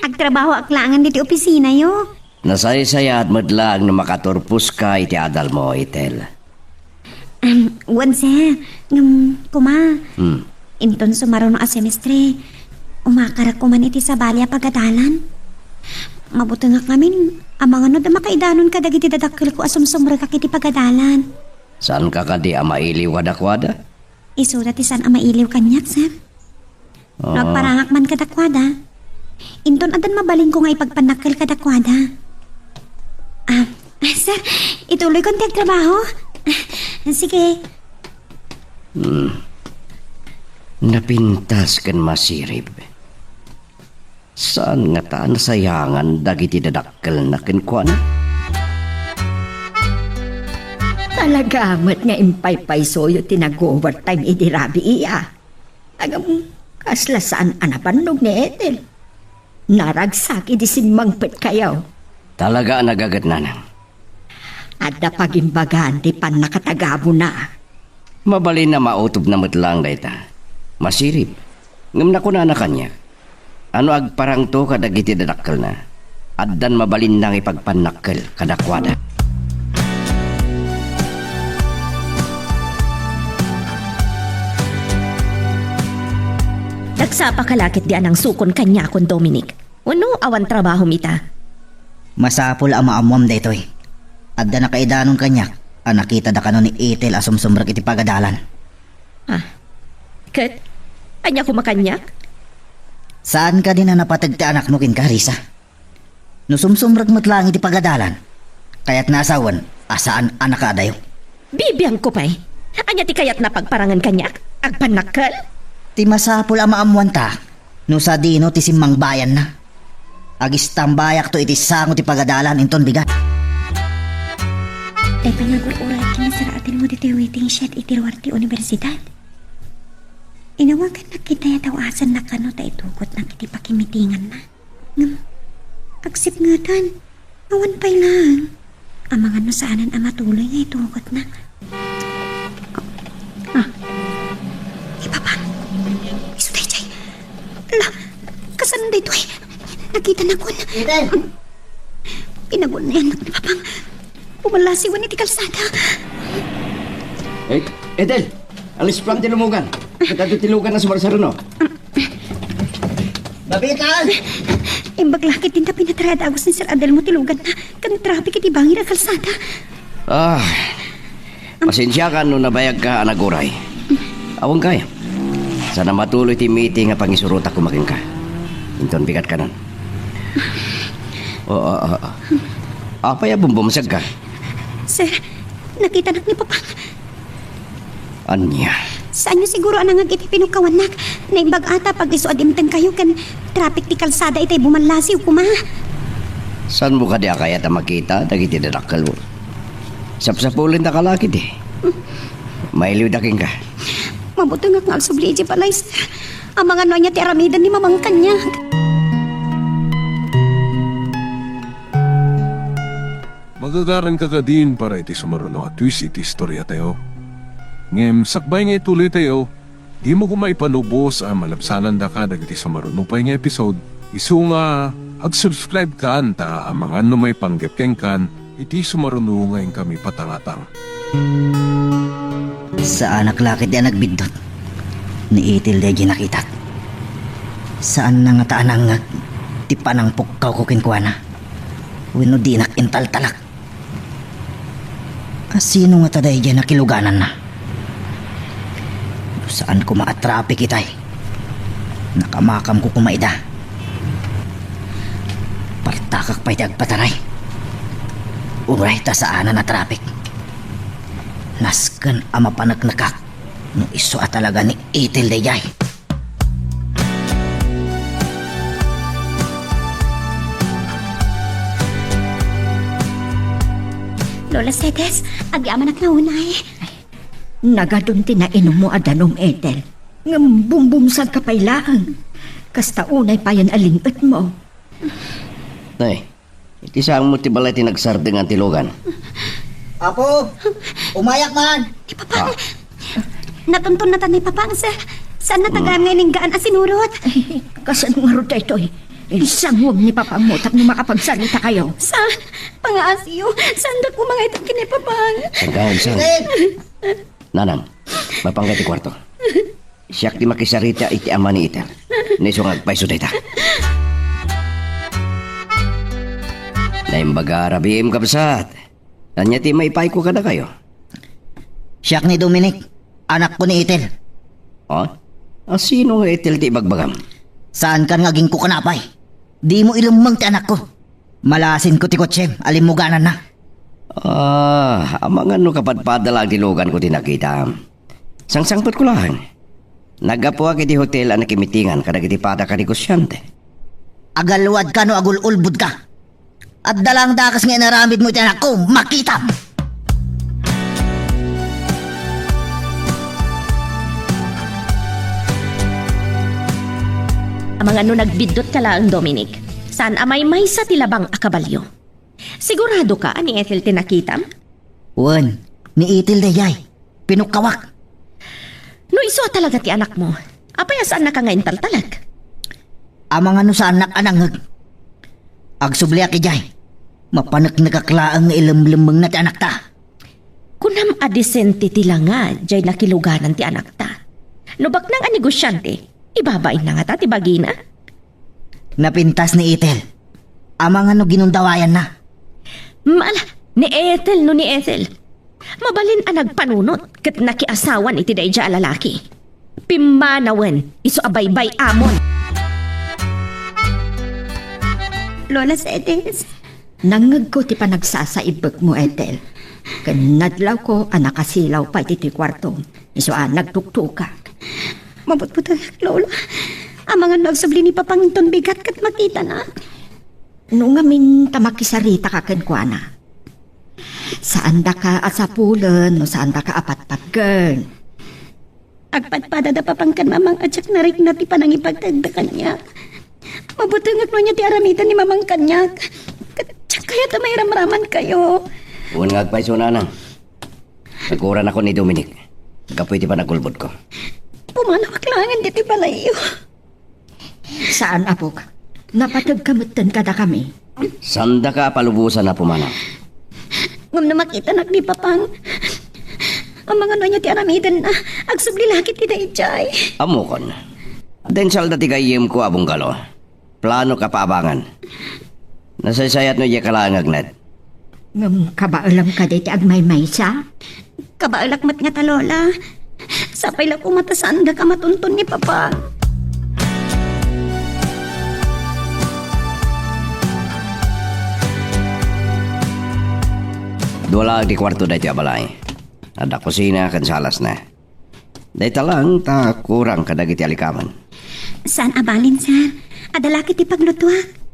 Agtrabahoak laengen ditoy opisinayo. Nasaysayaat met laeng no makaturposka iti adalmo, Ethel. Em, wen, sir. Ngem, koma, Hmm. inton sumaruno a semestre, umakarak koman iti sabali a pagadalan. Mabutengak ngamin, amangan no adda makaidanon kadagiti dadakkelko a sumsumrekak iti pagadalan. Saanka kadi a mailiw kadakuada? Isuda ti saan a mailiw kaniak, sir. No Ah. agparangak man kadakuada, inton addan mabalinko nga ipagpannakkel kadakuada. Ah, ah, sir, ituloyko ti agtrabaho. Ah, sige. Hmm. Napintas ken masirib. Saan ngata a nasayangan dagiti dadakkelna kenkuana? Talaga met nga impaypaysoyo ti nag-overtime idi rabii, a. Ngem, kasla saan a nabannog ni Ethel. Naragsak idi simmangpetkayo. Talaga a nagaget, nanang. Adda pagimbagan ti pannakatagabona. Mabalin a mautobna met laeng dayta. Masirib. Ngem nakunana kaniak, a no agparangto kadagiti dadakkelna, addan mabalinna nga ipagpannakkel kadakuada. Nagsapaka la ketdi a nangsukon kaniakon, Dominic. Wenno awan trabahom ita? Masapul a maammoam daytoy. Adda nakaidanon kaniak a nakitada kano ni Ethel a sumsumrek iti pagadalan. Ah. Ket, ania koma kaniak? Saan kadin a napateg ti anakmo kenka, Risa? No sumsumrek met laeng iti pagadalan, kayatna a sawen a saan a nakaadayo. Bibiangko pay. Ania ti kayatna pagparangen kaniak? Agpannakkel? Ti masapul a maammoanta, no sadino ti simmangbayanna. Agistambayakto iti sango ti pagadalan inton bigat. Tay pangagur-uray ken ni Sir Adelmo ditoy waiting shed iti luar ti universidad. Inawagannak iti awasanna kano ta itugotnak iti pakimitinganna. Ngem, agsipngetan, awan pay laeng. Amangan no saanen a matuloy nga itugotnak. Ah. Ni Papang. Isu daydiay. Ala, kasano daytoy? Nakitanakon. Eden! Pinagunnayannak ni Papang. Pumallasiwen iti kalsada. Eh, Eden! Alis pang ti lumugan. Ket adda ti lugan a sumarsaruno. Babitan! Imbag la ketdin ta pinatray a dagus ni Sir Adelmo ti luganna ken traffic iti bangir a kalsada. Ah, pasensiakan no nabayagka a naguray. Awan kay, saan a matuloy ti meeting a pangisurotak koma kenka. Inton bigat kanon. Oo, oo, oo. Apay a bumbumsegka? Sir, nakitanak ni Papang. Ania? Saanyo siguro a nangngeg iti pinukawannak. Naimbag a ta pag-isu a dimtengkayo ken traffic ti kalsada itay bumallasiw koma. Saanmo kadi a kayat a makita dagiti dadakkelmo? Sapsapulendaka la ketdi. Mailiwda kenka. Mabutengak nga agsubli idiay balay, sir. Amangan no ania ti aramiden ni Mamang kaniak. Magagaranka kadin para iti sumaruno a twist iti istoriatayo. Ngem sakbay nga ituloytayo, dimo koma ipanubos a malabsanandaka dagiti sumaruno pay nga episode. Isu nga, ag-subscribe kan ta amangan no maipanggep kenkan iti sumaruno nga inkami patangatang. Saanak la ketdi a nagbiddut. Ni Ethel daydiay nakitak. Saanna ngata a nangngeg ti panangpukkawko kenkuana wenno dinak intaltalek. A sino ngata daydiay a nakilugananna? No saan koma a traffic itay, nakamakamko koma ida. Partakak pay ti agpataray. Uray ta saanan a traffic. Nasken a mapaneknekak no isu a talaga ni Ethel daydiay. Lola Cedes, agyamanak nga unay. Nagadun ti nainummo a danum, Ethel. Ngem bumbumsagka pay laeng. Kasta unay payen a lin-etmo. Nay, iti sangmo ti balay ti nagsardeng ti lugan. Apo, umayak man. Ni Papang, ah, natunton natan ni Papang, sir. Saan nata gayam nga ininggaan a sinurot? Ay, kasano ngarud daytoy? Isangom ni Papangmo tapno makapagsaritakayo. Sa, pangaasiyo, saanda koma nga itad ken ni Papang. Sangkaon, sang. Eden! Nanang, mapanggay ti kuarto. Siak ti makisarita iti ama ni Ethel. No isu nga agpayso dayta. Naimbaga a rabiim, kabsat. Ania ti maipayko kadakayo? Siak ni Dominic, anakko ni Ethel. Ha? A, sino nga Ethel ti ibagbagam? Saankan nga agingkukanapay? Dimo ilemmeng ti anakko. Malasinko ti kotsem a limmugananna. Ah, amangan no kapadpada laeng ti luganko ti nakitam. Sangsangpetko laeng. Naggapuak iti hotel a nakimitingan kadagiti pada a negosiante. Agalwadka no agul-ulbodka. Adda laeng dakes nga inaramidmo iti anakko, makitam! Amangan no nagbiddutka laeng, Dominic. Saan a maymaysa ti labang a kabalio. Siguradoka a ni Ethel ti nakitam? Wen, ni Ethel daydiay. Pinukkawak. No isu a talaga ti anakmo, apay a saannaka nga intaltalek? Amangan no saannak a nangngeg. Agsubliak idiay. Mapaneknekak laeng nga ilemlemmengna ti anakta. Kunam a disente ti langa diay nakiluganan ti anakta. No baknang a negosiante, ibabainna ngata ti bagina? Napintas ni Ethel. Amangan no ginundawayanna. Mala, ni Ethel no ni Ethel. Mabalin a nagpanunot ket nakiasawan iti daydiay a lalaki. Pimmanawen, isu a baybay-amon. Lola Cedes. Nangngegko ti panagsasaibbekmo, Ethel. Ken nadlawko a nakasilaw pay ditoy kuartom. Isu a nagtuktukak. Mabutbutengak, Lola. Amangan no agsubli ni Papang inton bigat ket makitanak. No ngamin ta makisaritaka kenkuana. Saandaka a sapulen no saandaka a patpatgen. Agpadpada da Papang ken Mamang a diak narikna ti panangipagtagda kaniak. Mabutengak no ania ti aramiden ni Mamang kaniak. Ket diak kayat a mairamramankayo. Wen nga agpayso, Nanang. Naguranakon ni Dominic gapu iti panagulbodko. Pumanawak laengen ditoy balayyo. Saan, apok. Napategka metten kadakami. Saandaka a palubosan a pumanaw. Ngem no makitanak ni Papang, amangan no ania ti aramidenna, agsubli la ketdi daydiay. Ammokon. Adda insalda ti gayyemko a bungalo. Planok a paabangan. Nasaysayat no diak laeng agnaed. Ngem kabaelam kadi ti agmaymaysa? Kabaelak met ngata, Lola. Sapay la koma ta saandaka matunton ni Papa. Dua laeng ti kuarto daytoy a balay. Adda kusina ken salasna. Dayta laeng ta kurang kadagiti alikamen. Saan a balin, sir. Adda la ket ti paglutuak.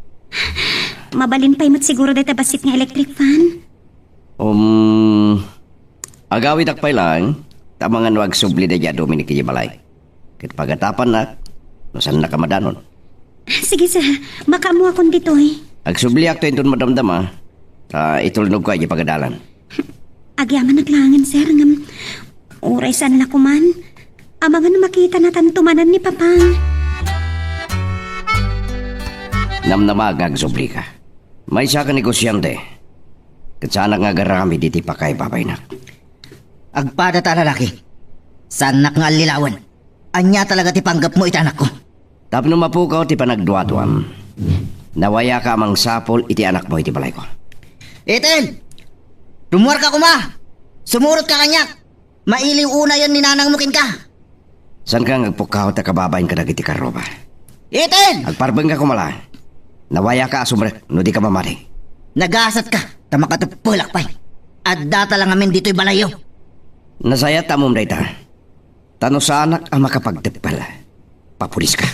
Mabalin pay met siguro dayta bassit nga electric fan. Um, agawidak pay laeng, ta amangan no agsubli daydiay a Dominic idiay balay. Ket pagatapannak, no saannaka madanon. Sige, sir. Makaammoakon ditoy. Agsubliakto inton madamdama, ta itulnogko idiay pagadalan. Agyamanak laengen, sir, ngem uray saan la koman. Amangan no makitana tanto manen ni Papang. Namnamaak nga agsublika. Maysaka a negosiante. Ket saanak nga agaramid iti pakaibabaynak. Agpadata a lalaki. Saannak nga allilawen. Ania talaga ti panggepmo iti anakko? Tapno mapukaw ti panagduaduam, nawayaka a mangsapul iti anakmo iti balayko. Ethel! Rummuarka koma! Sumurotka kaniak! Mailiw unayen ni nanangmo kenka! Saanka nga agpukkaw ta kababain kadagiti karruba. Ethel! Agparbengka koma la. Nawayaka a sumrek no dika mamati. Nagasatka ta makateppelak pay. Addata la ngamin ditoy balayyo. Nasayaat ta ammom dayta. Ta no saanak a makapagteppel, papuliska.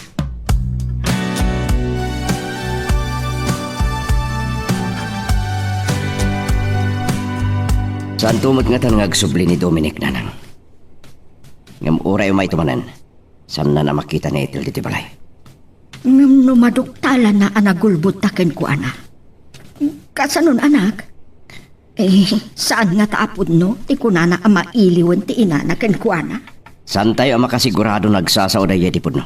Saanto met ngatan nga agsubli ni Dominic, nanang. Ngem uray umayto manen, saanna a makita ni Ethel ditoy balay. Ngem no maduktalanna a nagulbodta kenkuana, kasanon, anak? Eh, saan ngata a pudno ti kunana a mailiwen ti inana kenkuana? Saantayo a makasigurado nga agsasao daydiay ti pudno.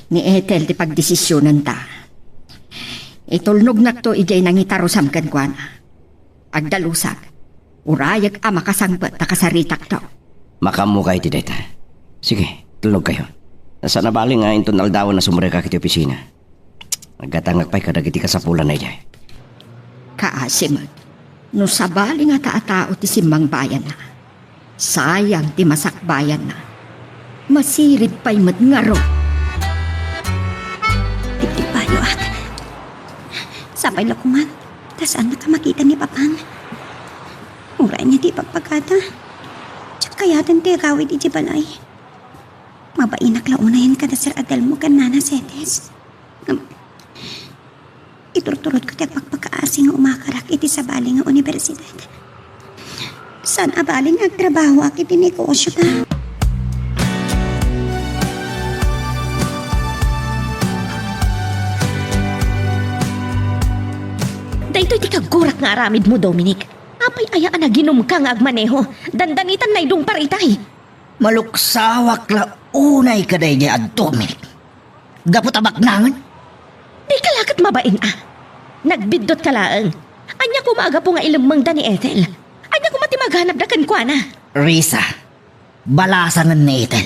Ni Ethel ti pagdesisionanta. Itulnognakto idiay nangitarusam kenkuana. Agdalusak, urayek a makasangpet ta kasaritakto. Makaammokayo iti dayta. Sige, tulnogkayo. Saan a bali nga inton aldawen a sumrekak iti opisina. Aggatangak pay kadagiti kasapulanna idiay. Kaasi met, no sabali ngata a tao ti simmangbayanna, sayang ti masakbayanna. Masirib pay met ngarud. Dipdippayoak. Sapay la koma, ta saannaka makita ni Papang. Uray ania ti ipagpagada, diak kayaten ti agawid idiay balay. Mabainak la unayen kada Sir Adelmo ken Nana Cedes. Ngem, iturturotko ti agpakpakaasi nga umakarak iti sabali nga universidad. Saan a bali nga agtrabahoak iti negosio ta. Daytoy ti kaggurak nga aramidmo, Dominic. Apay aya a naginumka nga agmaneho? Dandanitan laydong paritay. Maluksawak la unay kadaydiay a Dominic. Gapu ta baknangen. Dika la ket mabain a. Nagbiddutka laeng. Ania koma a gapu nga ilemmengda ni Ethel? Ania koma ti maganabda kenkuana? Risa, balasangen ni Ethel.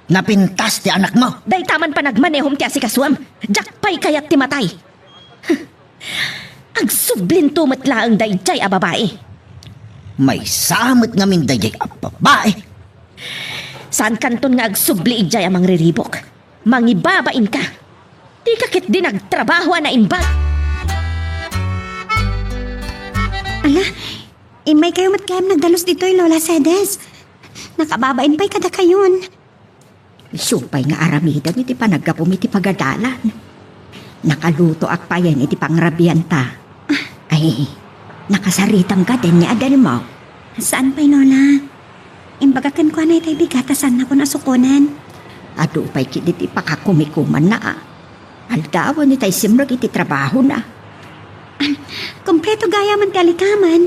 Napintas ti anakmo. Dayta man panagmanehom ti asikasuem. Diak pay kayat ti matay. Agsublinto met laeng daydiay a babai. Maysa met ngamin daydiay a babai. Saankanton nga agsubli idiay a mangriribuk. Mangibabainka. Dika ketdi nagtrabaho a naimbag. Ala, immaykayo met gayam nagdalus ditoy, Lola Cedes. Nakababain pay kadakayon. Isu pay nga aramidem iti panaggapum iti pagadalan. Nakalutoak payen iti pangrabianta. Ay, nakasaritamka, Denya Adelmo? Saan pay, Lola. Imbagak kenkuana itay bigat a saannakon a sukonen. Adu pay ketdi ti pakakumikumanna a. Aldawen itay simrek iti trabahona. Kompleto gayamen ti alikamen.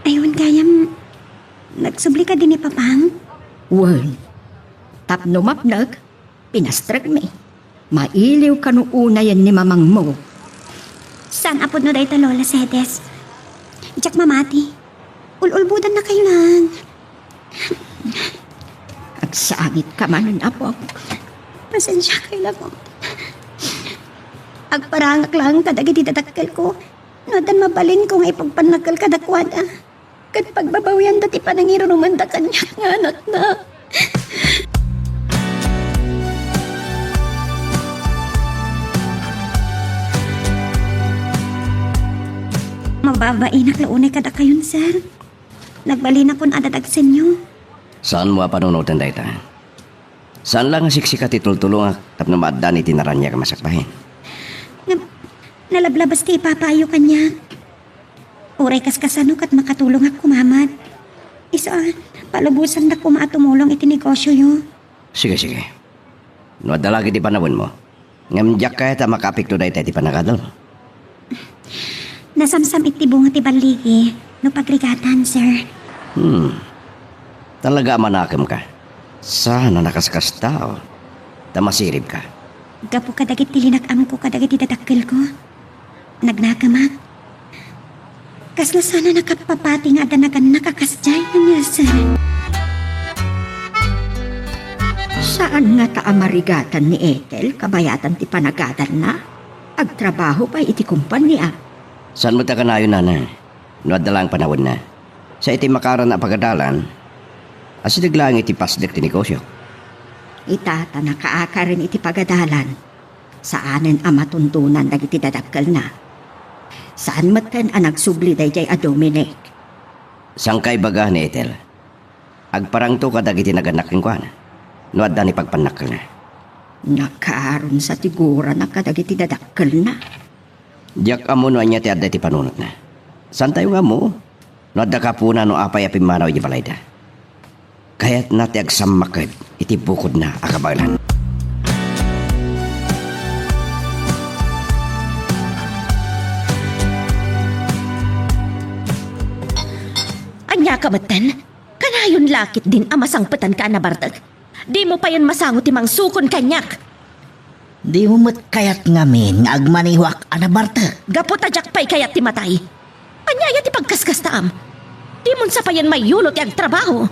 Ay, wen gayam, nagsubli kadi ni Papang? Wen, tapno mapnek, pinastrekmi. Mailiwka no unayen ni mamangmo. Saan a pudno dayta, Lola Cedes. Diak mamati. Ul-ulbodannakayo laeng. Agsangitka manen, apok. Pasensiakayo laeng. Agparangak laeng kadagiti dadakkelko no addan mabalinko nga ipagpannakkel kadakuada. Ket pagbabawianda ti panangirurumanda kaniak nga anakna. Mababainak la unay kadakayon, sir. Nagbalinakon a dadagsenyo. Saanmo a panunoten dayta. Saan la nga siksika ti tultulongak tapno maaddan iti naraniag a masakbayan. Ngem, nalablabas ti ipapayo kaniak. Uray kaskasano ket makatulongak koma met. Isu a, palubosandak koma a tumulong iti negosioyo. Sige, sige. No adda la ket ti panawenmo, ngem diak kayat a makaapekto dayta iti panagadalmo. Nasamsam-it ti bunga ti balligi no pagrigatan, sir. Hmm. Talaga a manakemka. Saan a nakaskastao. Ta masiribka. Gapu kadagiti linak-amko kadagiti dadakkelko. Nagnakemak. Kasla saan a nakapapati nga adda nagannak a kasdiay, ania, sir? Saan ngata a marigatan ni Ethel kabayatan ti panagadanna? Agtrabaho pay iti kompania. Saan met a kanayon, nanay? No adda laeng panawenna. Sa iti makaran a pagadalan, asideg laeng iti pasdek ti negosio. Ita ta nakaakaren iti pagadalan. Saanen a matundonan dagiti dadakkelna. Saan metten a nagsubli daydiay a Dominic. Sangkaibaga ni Ethel. Agparangto kadagiti nagannak kenkuana no adda ni pagpannakkelna. Nakaarunsa ti gurana kadagiti dadakkelna. Diak ammo no ania ti adda iti panunotna. Saantayo nga ammo no adda kapuna no apay a pimmanaw iti balayda. Kayatna ti agsammaked iti bukodna a kabaelan. Ania ka metten? Kanayon la ketdin a masangpetanka a nabartek. Dimo payen masango ti mangsukon kaniak. Dimo met kayat ngamin nga agmanehoak a nabartek. Gapu ta diak pay kayat ti matay. Ania aya ti pagkaskastaam? Dimon sa payen mayulo ti agtrabaho.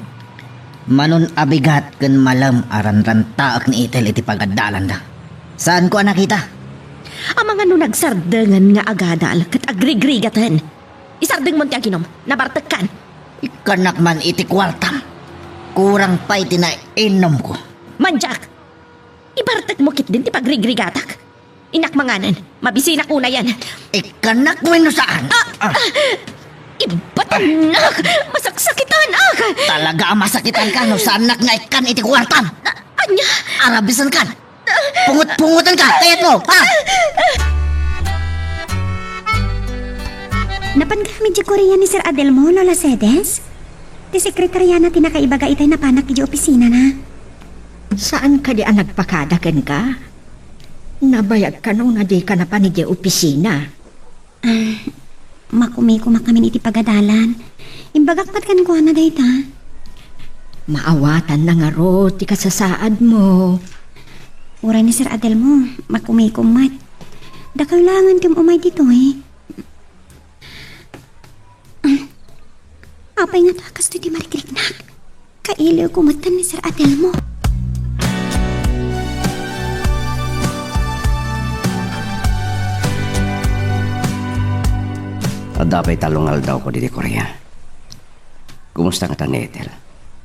Manon a bigat ken malem a ranrantaek ni Ethel iti pagadalanda. Saanko a nakita. Amangan no nagsardengen nga agadal ket agrigrigaten. Isardengmon ti aginom. Nabartekkan. Ikkannak man iti kuartam. Kurang pay ti nainumko. Mandiak! Ibartekmo ketdin ti pagrigrigatak. Innak manganen, mabisinak unayen. Ikkannak wenno saan? Ah! Ah! Ibatanak! Masaksakitanak! Talaga a masakitanka no saannak nga ikkan iti kuartam. Ah, ania? Arabisankan. Pungot-pungotanka, kayatmo, ha? Napan gayam idiay Korea ni Sir Adelmo, Lola Cedes? Ti sekretariana ti nakaibaga itay napanak idiay opisinana. Saan kadi a nagpakada kenka? Nabayag kano nga dika napan idiay opisina? Ah, makumikumakami iti pagadalan. Imbagak met kenkuana dayta. Maawatanna ngarud ti kasasaadmo. Uray ni Sir Adelmo, makumikom met. Dakkel laengen ti um-umay ditoy. Ah, apay ngata a kastoy ti marigriknak? Kailiwko met ken ni Sir Adelmo. Adda pay tallo nga aldawko ditoy Korea. Kumusta ngata ni Ethel?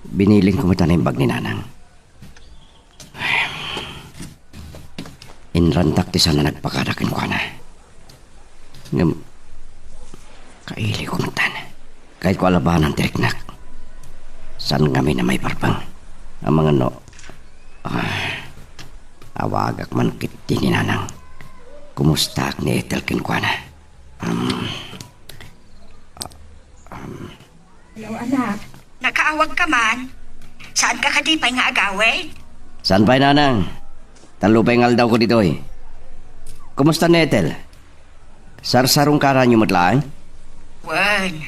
Binilinko met a naimbag ni Nanang. Inrantak ti saan a nagpakada kenkuana. Ngem, kailiwko metten. Kayatko a labanan ti riknak. Saan ngamin a maiparbeng. Amangan no, ah, awagak man ketdi ni Nanang. Kumustaak ni Ethel kenkuana? Um, um, Hello, anak. Nakaawagka man? Saanka kadi pay nga agawid? Saan pay, Nanang? Tallo pay nga aldawko ditoy. Kumusta ni Ethel? Sarsarungkaranyo met laeng? Wen,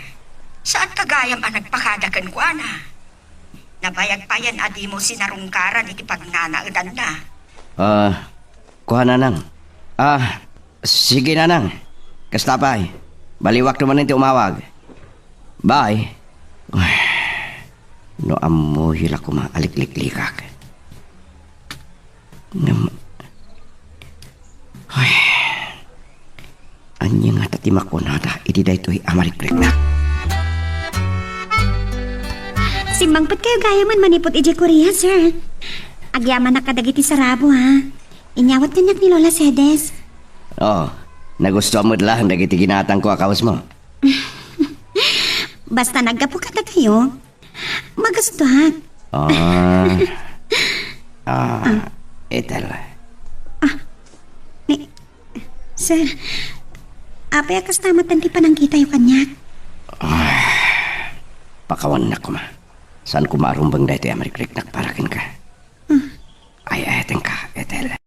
saanka gayam a nagpakada kenkuana? Nabayag payen a dimo sinarungkaran iti pagnanaedanna. Ah, kua, Nanang. Ah, Sige, Nanang. Kasta pay. Baliwakto manen ti umawag. Bye. Ay, no ammoyo la koma a likliklikak. Ngem, ay, ania ngata ti makunada iti daytoy a marigriknak? Simmangpetkayo gayamen manipud idiay Korea, sir. Agyamanak kadagiti sarabo, ha? Inyawat kaniak ni Lola Cedes. Oh, nagustuam met laeng dagiti ginatangko a kawesmo. Basta naggapu kadakayo, magustuak. Ah. Ah, Ethel. Ah, ni, sir, apay a kasta met ti panangkitayo kaniak? Ah, pakawannak koma. Saan koma a rumbeng daytoy a marigriknak para kenka.